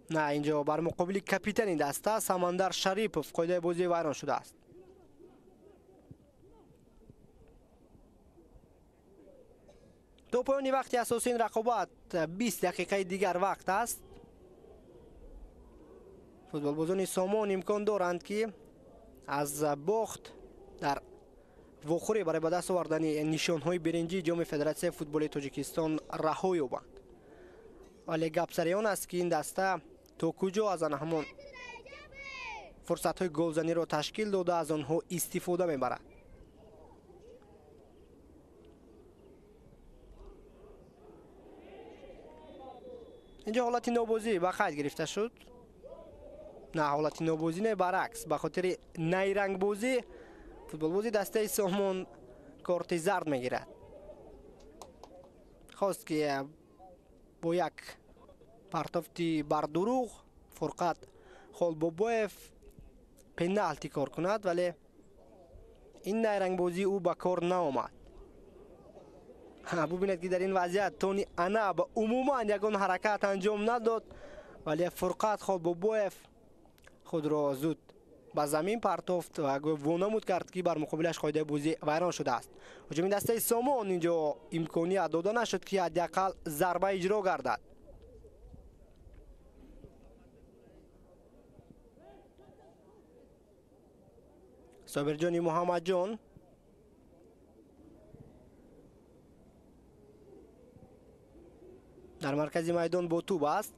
На, инҷо бар муқобили капитани даста Самандар Шарипов қоидаи бозӣ вайрон шудааст. То поёни вақти асосии ин рақобат 20 дақиқаи дигар вақт аст. Футболбозони Сомон имкон доранд, ки аз бохт дар вохӯрӣ барои ба даст овардани нишонҳои биринҷии ҷоми Федератсияи футболи Тоҷикистон раҳо ёбанд. Вале гап сари он аст, ки ин даста то куҷо аз ана ҳамон фурсатҳои голзаниро ташкил дода, аз онҳо истифода мебарад. Инҷо ҳолати нобозӣ ба қайд гирифта шуд. На, ҳолати нобозӣ не, баръакс, ба хотири найрангбозӣ футболбози дастаи Сомон корти зард мегирад. Хост, ки бо як партофти бардурӯғ Фурқат Холбобоев пеналти кор кунад, вале ин найрангбозии ӯ ба кор наомад. Бубинед, ки дар ин вазъият Тони Анаб умуман ягон ҳаракат анҷом надод, вале Фурқат Холбобоев худро зуд ба замин партофт ва вонамуд кард, ки бар муқобилаш қоидаи бозӣ вайрон шудааст. Ҳуҷуми дастаи Сомон инҷо имконият дода нашуд, ки ҳадди ақал зарба иҷро гардад. Собирҷони Муҳаммадҷон дар маркази майдон бо тӯб аст.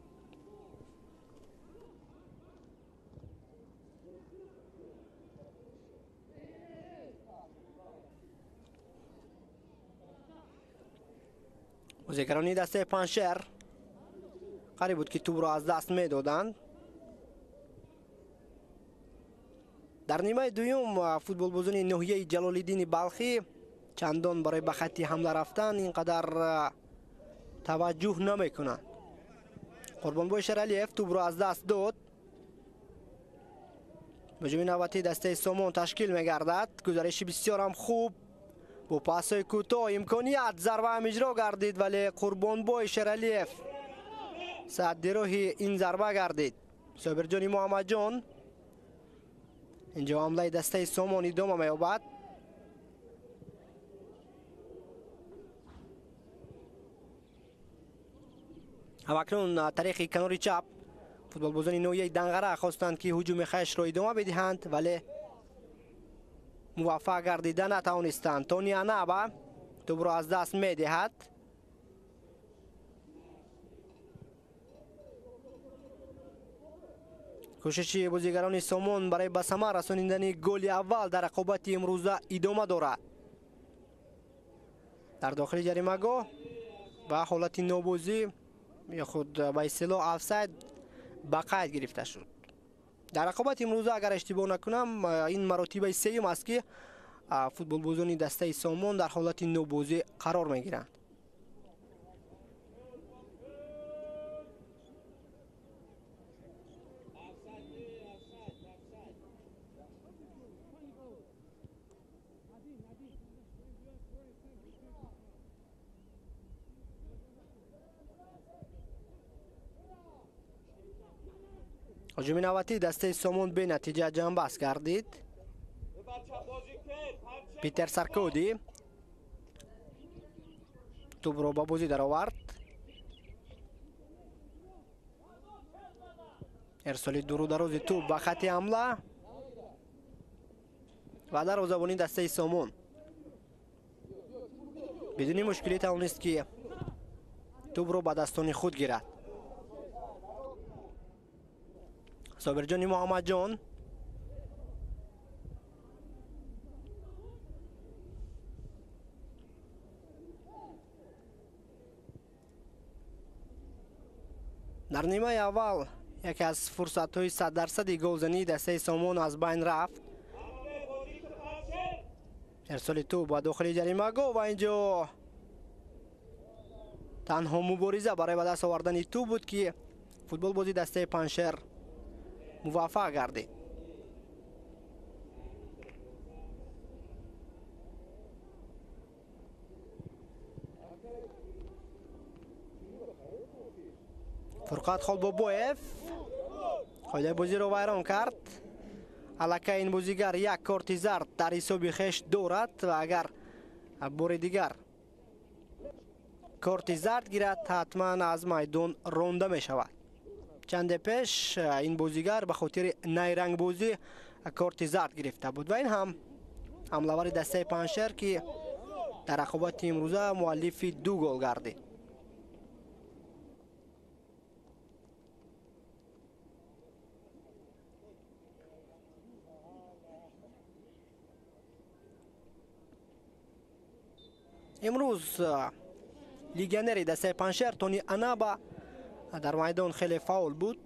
Бозигарони дастаи Панҷшер қариб буд, ки тӯбро аз даст медоданд. Дар нимаи дуюм футболбозони ноҳияи Ҷалолиддини Балхӣ чандон барои ба хатти ҳамла рафтан ин қадар таваҷҷӯҳ намекунанд. Қурбонбой Шералиев тӯбро аз даст дод. Ҳуҷуми навбатии дастаи Сомон ташкил мегардад. Гузариши бисёрам хуб бо пасҳои кӯтоҳ имконият зарба ҳам иҷро гардид, вале Қурбонбой Шералиев садди роҳи ин зарба гардид. Собирҷони Муҳаммадҷон. Инҷо ҳамлаи дастаи Сомон идома меёбад. Ҳамакнун тариқи канори чап футболбозони ноҳияи Данғара хостанд, ки ҳуҷуми хешро идома бидиҳанд, вале муваффақ гардида натавонистанд. Тони Анаба тӯбро аз даст медиҳад. Кӯшиши бозигарони Сомон барои ба самар расонидани голи аввал дар рақобати имрӯза идома дорад. Дар дохили ҷаримагоҳ ба ҳолати нобозӣ ё худ ба истилоҳ офсайд ба қайд гирифта шуд. Дар рақобати имрӯза, агар иштибоҳ накунам, ин маротибаи сеюм аст, ки футболбозони дастаи Сомон дар ҳолати нобозӣ қарор мегиранд. Ҳуҷуми навбатии дастаи Сомон бенатиҷа ҷамъбаст гардид. Питер Саркоди тӯбро ба бозӣ даровард. Ирсоли дуру дарози тӯб ба хатти ҳамла ва дарвозабони дастаи Сомон бидуни мушкилӣ тавонист, ки тӯбро ба дастони худ гирад. Собирҷони Муҳаммадҷон дар нимаи аввал яке аз фурсатҳои 100% голзании дастаи Сомон аз байн рафт. Ирсоли тӯб ба дохили ҷаримагоҳ ва инҷо танҳо мубориза барои ба даст овардани тӯб буд, ки футболбози дастаи Панҷшер муваффақ гардид. Фурқат Холбобоев қоидаи бозиро вайрон кард. Аллакай ин бозигар як корти зард дар ҳисоби хеш дорад ва агар бори дигар корти зард гирад, ҳатман аз майдон ронда мешавад. Чанде пеш ин бозигар ба хотири найрангбозӣ корти зард гирифта буд ва ин ҳам ҳамлавари дастаи Панҷшер, ки дар рақобати имрӯза муаллифи 2 гол гардид. Имрӯз легионери дастаи Панҷшер Тони Анаба дар майдон хеле фаъол буд.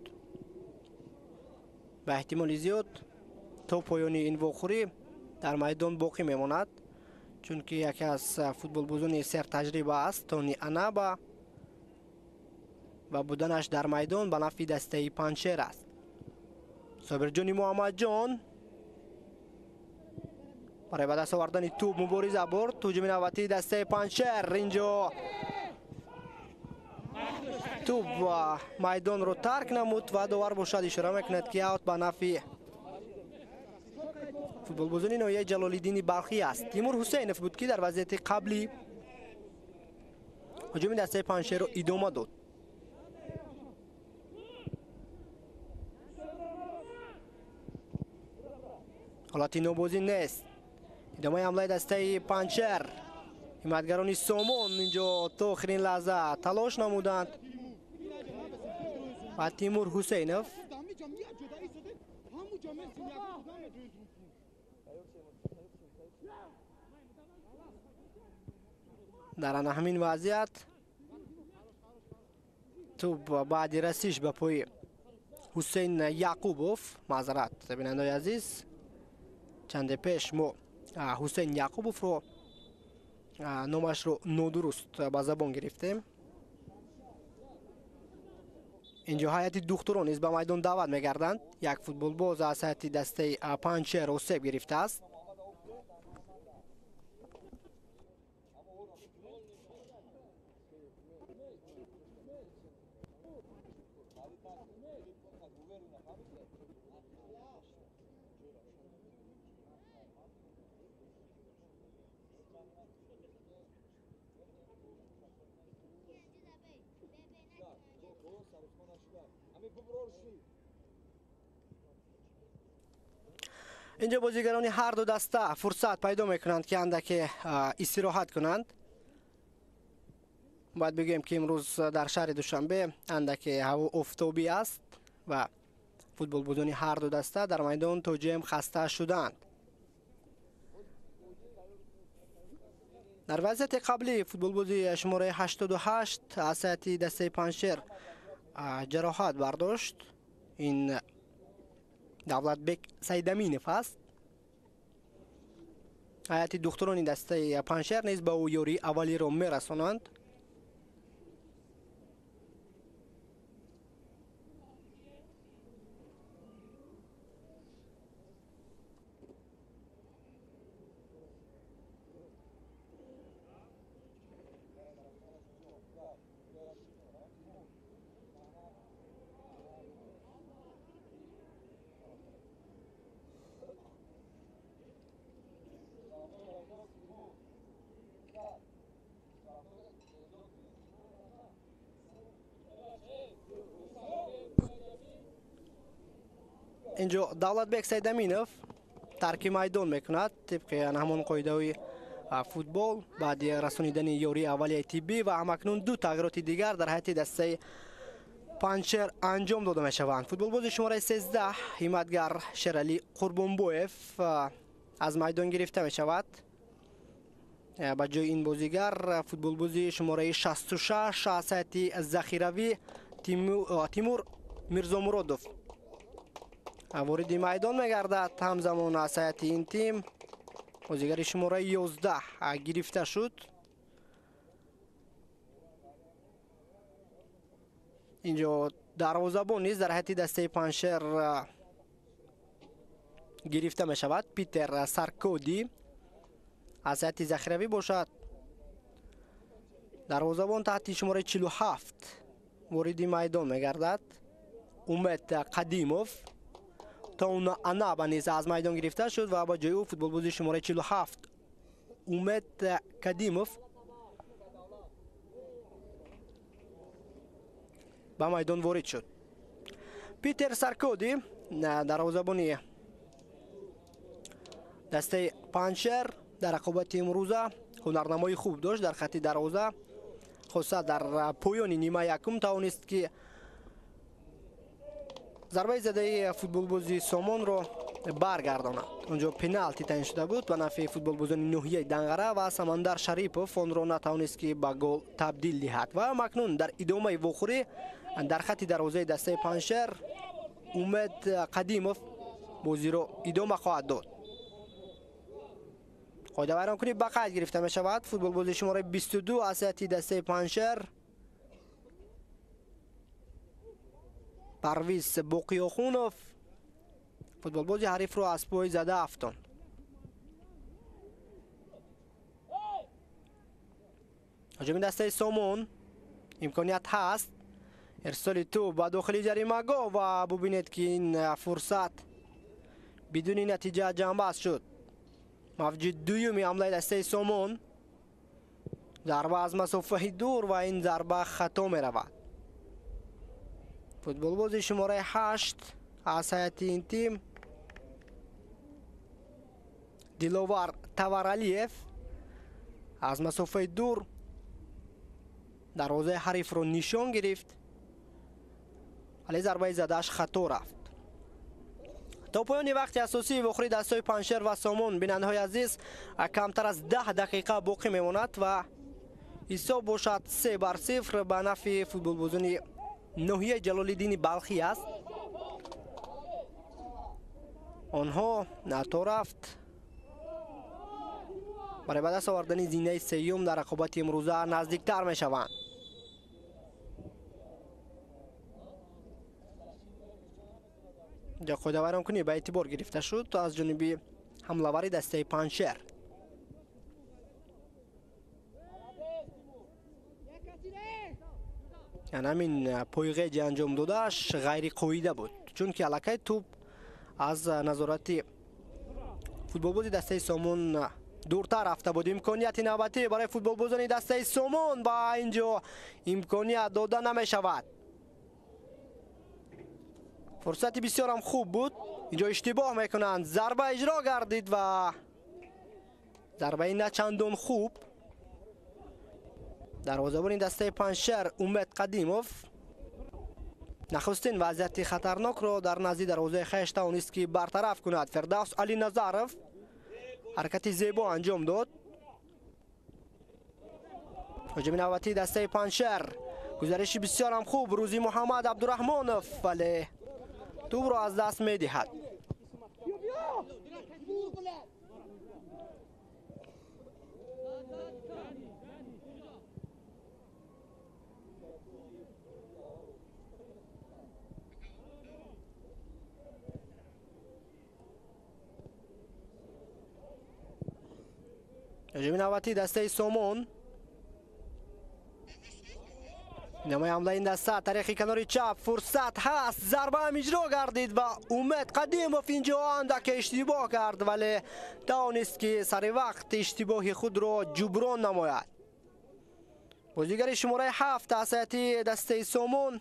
Ба эҳтимоли зиёд то поёни ин вохӯрӣ дар майдон боқӣ мемонад, чунки яке аз футболбозони сертаҷриба аст Тони Анаба ва буданаш дар майдон ба нафъи дастаи Панҷшер аст. Собирҷони Муҳаммадҷон барои ба даст овардани тӯб мубориза бурд. Ҳуҷуми навбатии дастаи Панҷшер, инҷо тӯб майдонро тарк намуд ва довар бошад ишора мекунад, ки аут ба нафъи футболбозони ноҳияи Ҷалолиддини Балхӣ аст. Тимур Ҳусейнов буд, ки дар вазъияти қаблӣ ҳуҷуми дастаи Панҷшерро идома дод. Ҳолати нобозӣ нест. Идомаи ҳамлаи дастаи Панҷшер. Ҳимоятгарони Сомон инҷо то охирин лаҳза талош намуданд ва Тимур Ҳусейнов дар ана ҳамин вазъият тӯб баъди расиш ба пои Ҳусейн Яқубов, маъзарат бинандаои азиз, чанде пеш мо Ҳусейн Яқубовро номашро нодуруст ба забон гирифтем. Инҷо ҳайати духтурон низ ба майдон даъват мегарданд. Як футболбоз аз ҳайати дастаи Панҷшер осеб гирифтааст. Инҷо бозигарони ҳар ду даста фурсат пайдо мекунанд, ки андаке истироҳат кунанд. Бояд бигӯем, ки имрӯз дар шаҳри Душанбе андаке ҳаво офтобӣ аст ва футболбозони ҳар ду даста дар майдон то ҷоем хаста шуданд. Дар вазъияти қаблӣ футболбози шумораи 88 аз ҳайати дастаи Панҷшер ҷароҳат бардошт. Ин Давлатбек Сайдаминов аст. Ҳайати духтурони дастаи Панҷшер низ ба ӯ ёрии аввалиро мерасонанд. Инҷо Давлатбек Сайдаминов тарки майдон мекунад тибқи ҳамон қоидаҳои футбол баъди расонидани ёрии аввалияи тиббӣ ва ҳамакнун ду тағйироти дигар дар ҳайати дастаи Панҷшер анҷом дода мешаванд. Футболбози шумораи 13 ҳимоятгар Шералӣ Қурбонбоев аз майдон гирифта мешавад. Ба ҷои ин бозигар футболбози шумораи 66 аз ҳайати захиравӣ Тимур Мирзомуродов вориди майдон мегардад. Ҳамзамон аз ҳайати ин тим бозигари шумораи 11 гирифта шуд. Инҷо дарвозабон низ дар ҳайати дастаи Панҷшер гирифта мешавад. Питер Саркоди аз ҳайати захиравӣ бошад. Дарвозабон таҳти шумораи 47 вориди майдон мегардад. Умед Қадимов. Тауна Анаба низ аз майдон гирифта шуд ва ба ҷои ӯ футболбози шумораи 47 Умед Қадимов ба майдон ворид шуд. Питер Саркоди, дарвозабони дастаи Панҷшер, дар рақобати имрӯза ҳунарнамои хуб дошт дар хатти дарвоза, хоса дар поёни нима якум тавонист ки зарбаи задаи футболбози Сомонро баргардонад. Онҷо пеналти таъин шуда буд ба нафъи футболбозони ноҳияи Данғара ва Самандар Шарипов онро натавонист ки ба гол табдил диҳад. Ва макнун дар идомаи вохӯрӣ дар хатти дарвозаи дастаи Панҷшер Умед Қадимов бозиро идома хоҳад дод. Қоидавайронкунӣ ба қайд гирифта мешавад. Футболбози шумораи 22 аз ҳайати дастаи Панҷшер Парвиз Боқиёхунов футболбози ҳарифро аз пой зада афтонд. Ҳуҷуми дастаи Сомон имконият ҳаст. Ирсоли тӯб ба дохили ҷаримагоҳ ва бубинед ки ин фурсат бидуни натиҷа ҷамъбаст шуд. Мавҷи дуюми ҳамлаи дастаи Сомон, зарба аз масофаи дур ва ин зарба хато меравад. Футболбози шумораи 8 аз ҳайати ин тим Диловар Таваралиев аз масофаи дур дарвозаи ҳарифро нишон гирифт, вале зарбаи задааш хато рафт. То поёни вақти асосии вохӯрии дастҳои Панҷшер ва Сомон, бинандаҳои азиз, камтар аз 10 дақиқа боқӣ мемонад ва ҳисоб бошад 3-0 ба нафъи футболбозони ноҳияи Ҷалолиддини Балхӣ аст. Онҳо то рафт барои ба даст овардани зинаи сеюм дар рақобати имрӯза наздиктар мешаванд. Қоидавайронкунӣ ба эътибор гирифта шуд аз ҷониби ҳамлавари дастаи Панҷшер. Яъне ҳамин пойғеҷи анҷом додааш ғайриқоида буд, чунки аллакай тӯб аз назорати футболбози дастаи Сомон дуртар рафта буд. Имконияти навбатӣ барои футболбозони дастаи Сомон ба ин ҷо имконият дода намешавад. Фурсати бисёрам хуб буд. Инҷо иштибоҳ мекунанд. Зарба иҷро гардид ва зарбаи начандон хуб. Дарвозабони дастаи Панҷшер Умед Қадимов нахустин вазъияти хатарнокро дар назди дарвозаи хеш тавонист ки бартараф кунад. Фирдавс Алиназаров ҳаракати зебо анҷом дод. Ҳуҷуми навбатии дастаи Панҷшер, гузариши бисёрам хуб Рӯзи Муҳаммад Абдураҳмонов, вале тӯбро аз даст медиҳад. Ҳуҷуми навбатии дастаи Сомон. Намои ҳамлаи ин даста тариқи канори чап фурсат ҳаст. Зарба ҳам иҷро гардид ва Умед Қадимов инҷо андаке иштибоҳ кард, вале тавонист ки сари вақт иштибоҳи худро ҷуброн намояд. Бозигари шумораи 7 аз ҳайати дастаи Сомон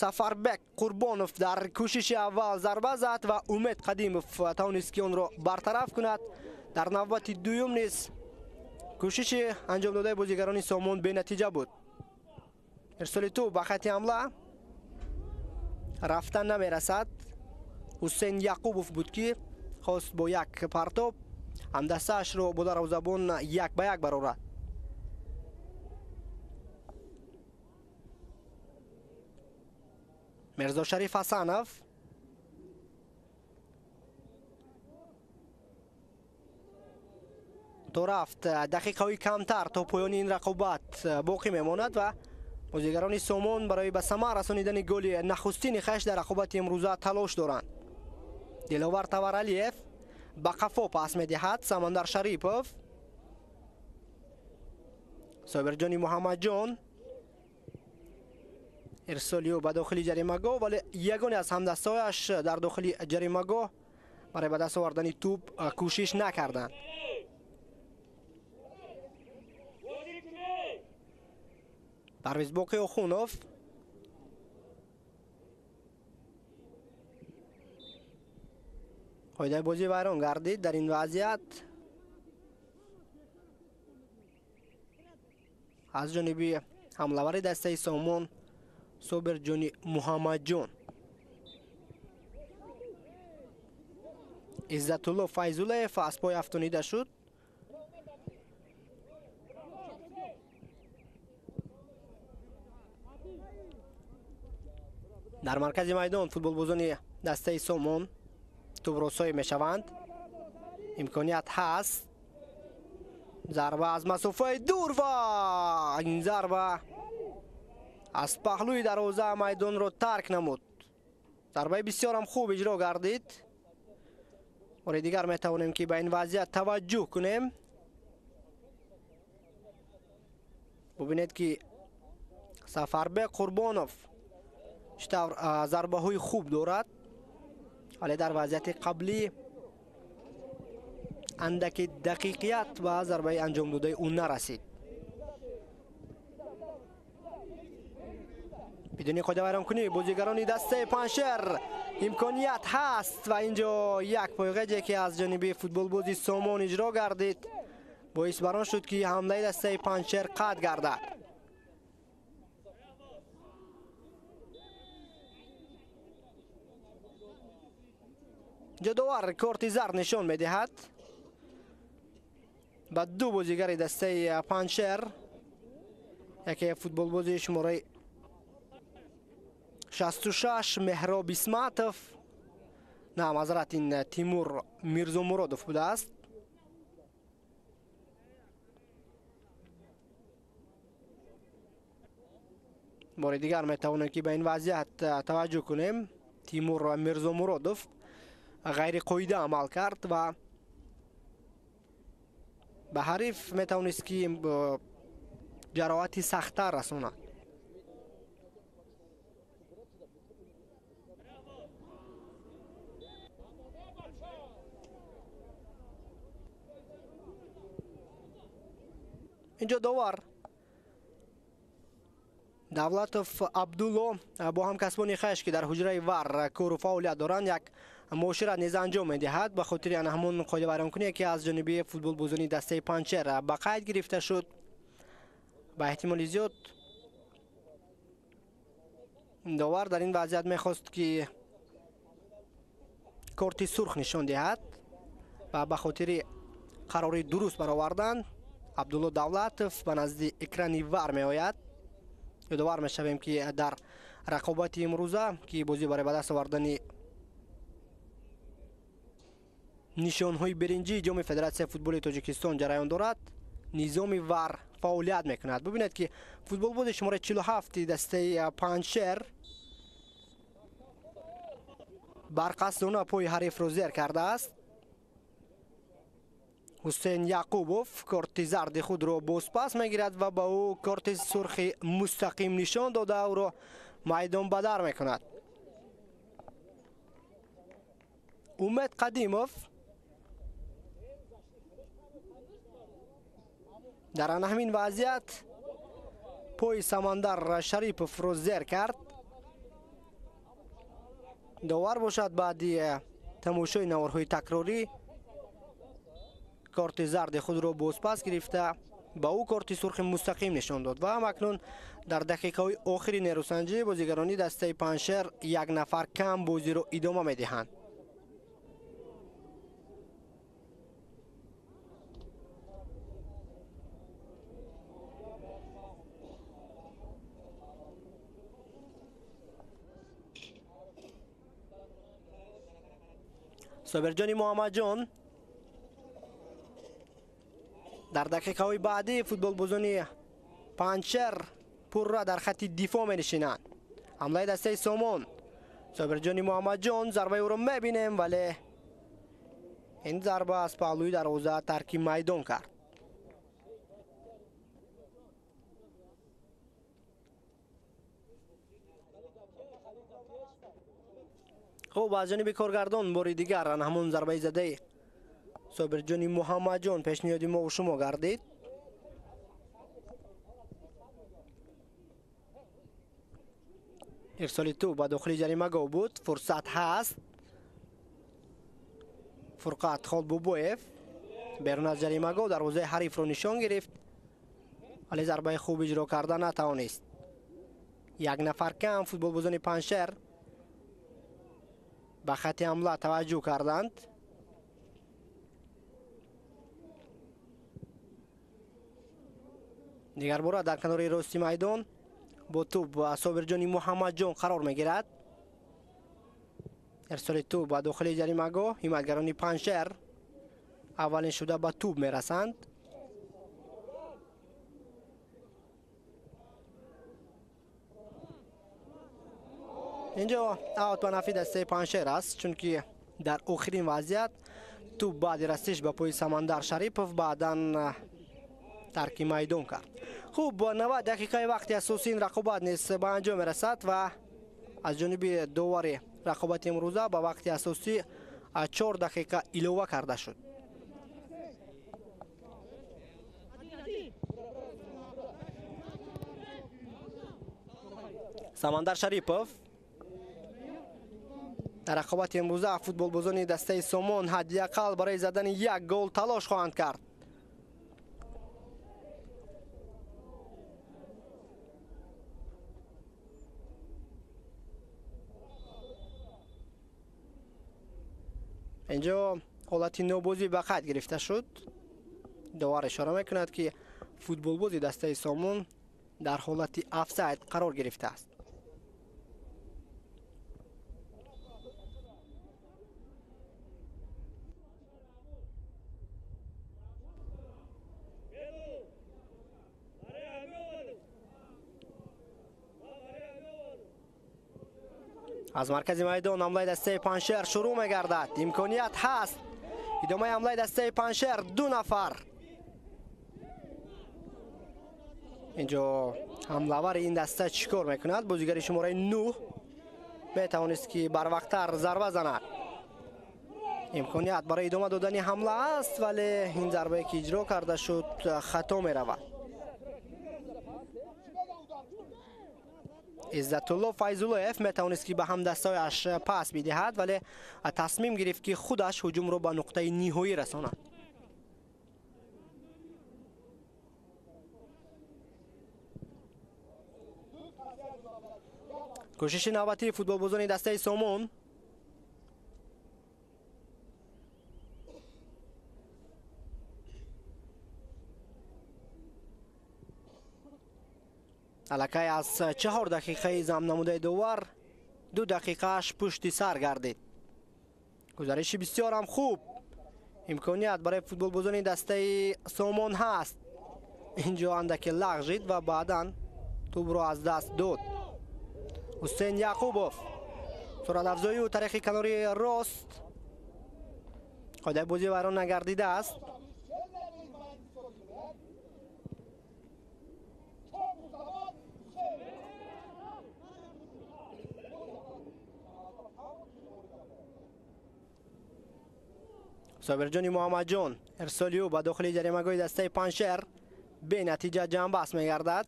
Сафарбек Қурбонов дар кӯшиши аввал зарба зад ва Умед Қадимов тавонист ки онро бартараф кунад. Дар навбати дуюм низ кӯшиши анҷом додаи бозигарони Сомон бенатиҷа буд. Ирсоли тӯб ба хатти ҳамла рафта намерасад. Ҳусейн Яқубов буд ки хост бо як партоб ҳамдастаашро бо дарвозабон як ба як барорад. Мирзошариф Ҳасанов то рафт дақиқаҳои камтар то поёни ин рақобат боқӣ мемонад ва бозигарони Сомон барои ба самар расонидани голи нахустини хеш дар рақобати имрӯза талош доранд. Диловар Таваралиев ба қафо пас медиҳад. Самандар Шарипов, Собирҷони Муҳаммадҷон, Ирсоли ӯ ба дохили ҷаримагоҳ, вале ягоне аз ҳамдастҳояш дар дохили ҷаримагоҳ барои ба даст овардани тӯб кӯшиш накарданд. Парвизбоқи Охунов қоидаи бозӣ вайрон гардид дар ин вазъият. Аз ҷониби ҳамлавари дастаи Сомон Собирҷони Муҳаммадҷон. Иззатулло Файзуллаев аз пой афтонида шуд. Дар маркази майдон футболбозони дастаи Сомон тӯбро соҳиб мешаванд. Имконият ҳаст. Зарба аз масофаи дур ва ин зарба аз паҳлӯи дарвоза майдонро тарк намуд. Зарбаи бисёрам хуб иҷро гардид. Бори дигар метавонем ки ба ин вазъият таваҷҷӯҳ кунем. Бубинед ки Сафарбек Қурбонов чӣ тавр зарбаҳои хуб дорад, вале дар вазъияти қаблӣ андаки дақиқият ба зарбаи анҷомдодаи ӯ нарасид. Бидуни қоидавайронкунӣ бозигарони дастаи Панҷшер имконият ҳаст ва инҷо як пойғеҷе ки аз ҷониби футболбози Сомон иҷро гардид боис бар он шуд ки ҳамлаи дастаи Панҷшер қатъ гардад. Инҷо довар корти зард нишон медиҳад ба ду бозигари дастаи Панҷшер. Яке футболбози шумораи 66 Меҳроб Исматов, на, маъзарат, ин Тимур Мирзомуродов будааст. Бори дигар метавонем ки ба ин вазъият таваҷҷӯҳ кунем. Тимур Мирзомуродов ғайриқоида амал кард ва ба ҳариф метавонист ки ҷароҳати сахттар расонад. Инҷо довар Давлатов Абдулло бо ҳамкасбони хеш ки дар ҳуҷраи ВАР кору фаъолият доранд як муошират низ анҷом медиҳад ба хотири ана ҳамон қоидавайронкуние ки аз ҷониби футболбозони дастаи Панҷшер ба қайд гирифта шуд. Ба эҳтимоли зиёд довар дар ин вазъият мехост ки корти сурх нишон диҳад ва ба хотири қарори дуруст баровардан Абдулло Давлатов ба назди экрани ВАР меояд. Ёдовар мешавем ки дар рақобати имрӯза ки бозӣ барои ба даст овардани нишонҳои биринҷии ҷоми Федератсияи футболи Тоҷикистон ҷараён дорад, низоми ВАР фаъолият мекунад. Бубинед ки футболбози шумораи 47 дастаи Панҷшер барқасдона пои ҳарифро зер кардааст. Ҳусейн Яқубов корти зарди худро бозпас мегирад ва ба ӯ корти сурхи мустақим нишон дода ӯро майдонбадар мекунад. Умед Қадимов дар ана ҳамин вазъият пои Самандар Шариповро зер кард. Довар бошад баъди тамошои наворҳои такрорӣ корти зарди худро бозпас гирифта ба ӯ корти сурхи мустақим нишон дод ва ҳамакнун дар дақиқаҳои охири нерӯсанҷӣ бозигарони дастаи Панҷшер як нафар кам бозиро идома медиҳанд. Собирҷони Муҳаммадҷон дар дақиқаҳои баъдӣ футболбозони Панҷшер пурра дар хатти дифоъ менишинанд. Ҳамлаи дастаи Сомон. Собирҷони Муҳаммадҷон зарбаи ӯро мебинем, вале ин зарба аз паҳлӯи дарвоза тарки майдон кард. Хуб, аз ҷониби коргардон бори дигар ҳамон зарбаи задаи Собирҷони Муҳаммадҷон пешниҳоди мо ва шумо гардид. Ирсоли тӯб ба дохили ҷаримагоҳ буд. Фурсат ҳаст. Фурқат Холбобоев берун аз ҷаримагоҳ дарвозаи ҳарифро нишон гирифт, вале зарбаи хуб иҷро карда натавонист. Як нафар кам футболбозони Панҷшер ба хати ҳамла таваҷҷӯҳ карданд. Дигар бора дар канори рости майдон бо тӯб Собирҷони Муҳаммадҷон қарор мегирад. Ирсоли тӯб ба дохили ҷаримагоҳ. Ҳимоятгарони Панҷшер аввалин шуда ба тӯб мерасанд. Инҷо аут ба нафи дастаи Панҷшер аст, чунки дар охирин вазъият тӯб баъди расиш ба пои Самандар Шарипов баъдан тарки майдон кард. Хуб, 90 дақиқаи вақти асосии ин рақобат низ ба анҷом мерасад ва аз ҷониби довари рақобати имрӯза ба вақти асосӣ 4 дақиқа илова карда шуд. Самандар Шарипов дар рақобати имрӯза футболбозони дастаи Сомон ҳадди ақал барои задани як гол талош хоҳанд кард. Инҷо ҳолати нобозӣ ба қайд гирифта шуд. Довар ишора мекунад, ки футболбози дастаи Сомон дар ҳолати офсайд қарор гирифтааст. Аз маркази майдон ҳамлаи дастаи Панҷшер шурӯъ мегардад. Имконият ҳаст. Идомаи ҳамлаи дастаи Панҷшер, 2 нафар. Инҷо ҳамлавари ин даста чӣ кор мекунад? Бозигари шумораи 9 метавонист, ки барвақттар зарба занад. Имконият барои идома додани ҳамла аст, вале ин зарбае ки иҷро карда шуд хато меравад. Иззатулло Файзуллоев метавонист, ки ба ҳамдастҳояш пас бидиҳад, вале тасмим гирифт, ки худаш ҳуҷумро ба нуқтаи ниҳоӣ расонад. Кӯшиши навбатии футболбозони дастаи Сомон. Аллакай аз 4 дақиқаи замнамудаи довар 2 дақиқааш пушти сар гардид. Гузариши бисёрам хуб. Имконият барои футболбозони дастаи Сомон ҳаст. Инҷо андаке лағжид ва баъдан тӯбро аз даст дод. Ҳусейн Яқубов суръатафзоию тариқи канори рост. Қоидаи бозӣ вайрон нагардидааст. Собирҷони Муҳаммадҷон ирсоли ӯ ба дохили ҷаримагоҳи дастаи Панҷшер бенатиҷа ҷамъбаст мегардад.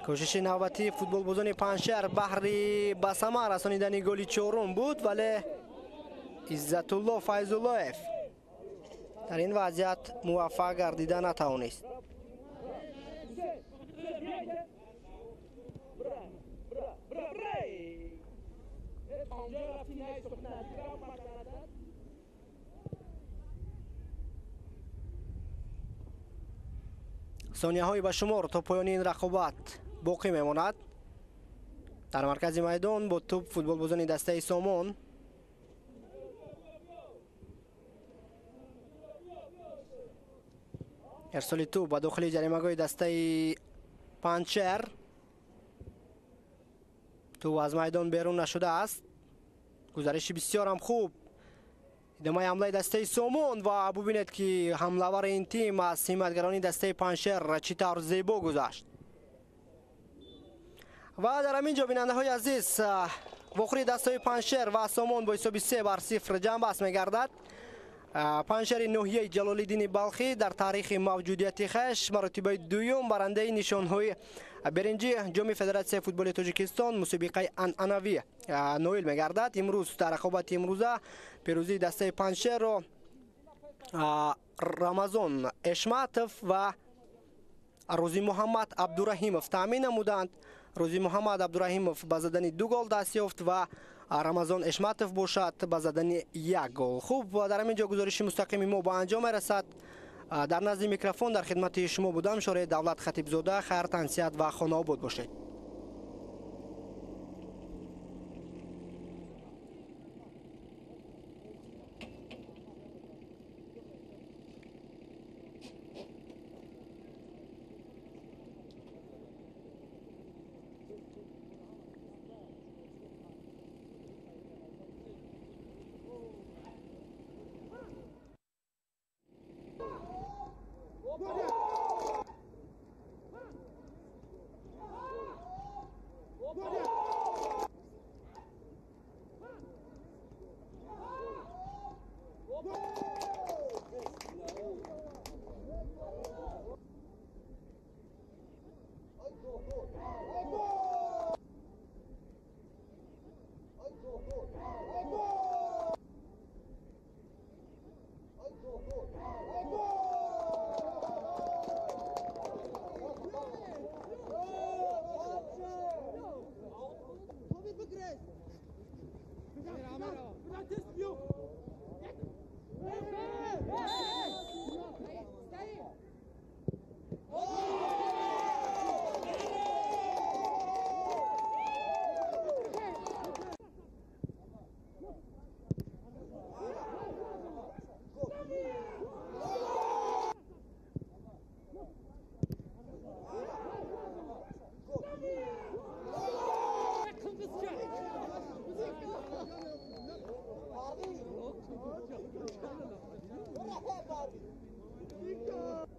Кӯшиши навбатии футболбозони Панҷшер баҳри ба самар расонидани голи чорум буд, вале Иззатулло Файзуллоев дар ин вазъият муваффақ гардида натавонист. Сонияҳои ба шумор то поёни ин рақобат боқӣ мемонад. Дар маркази майдон бо тӯб футболбозони дастаи Сомон. Ирсоли тӯб ба дохили ҷаримагоҳи дастаи Панҷшер. Тӯб аз майдон берун нашудааст. Гузариши бисёрам хуб. Идомаи ҳамлаи дастаи Сомон ва бубинед, ки ҳамлавари ин тим аз ҳимоятгарони дастаи Панҷшер чӣ тавр зебо гузашт. Ва дар ҳамин ҷо, бинандаҳои азиз, вохӯрии дастаҳои Панҷшер ва Сомон бо ҳисоби 3-0 ҷамъбаст мегардад. Панҷшери ноҳияи Ҷалолиддини Балхӣ дар таърихи мавҷудияти хеш маротибаи дуюм барандаи нишонҳои беринҷи ҷоми Федератсияи футболи Тоҷикистон мусобиқаи анъанавӣ ноил мегардад. Имрӯз дар рақобати имрӯза пирӯзии дастаи Панҷшерро Рамазон Эшматов ва Рӯзимуҳаммад Абдураҳимов таъмин намуданд. Рӯзимуҳаммад Абдураҳимов ба задани 2 гол даст ёфт ва Рамазон Эшматов бошад ба задани 1 гол. Хуб, дар ҳамин ҷо гузориши мустақими мо ба анҷом мерасад. Дар назди микрофон дар хидмати шумо будам Шореҳ Давлат Хатибзода. Хайр, тансиҳат ва хонаобод бошед. Go!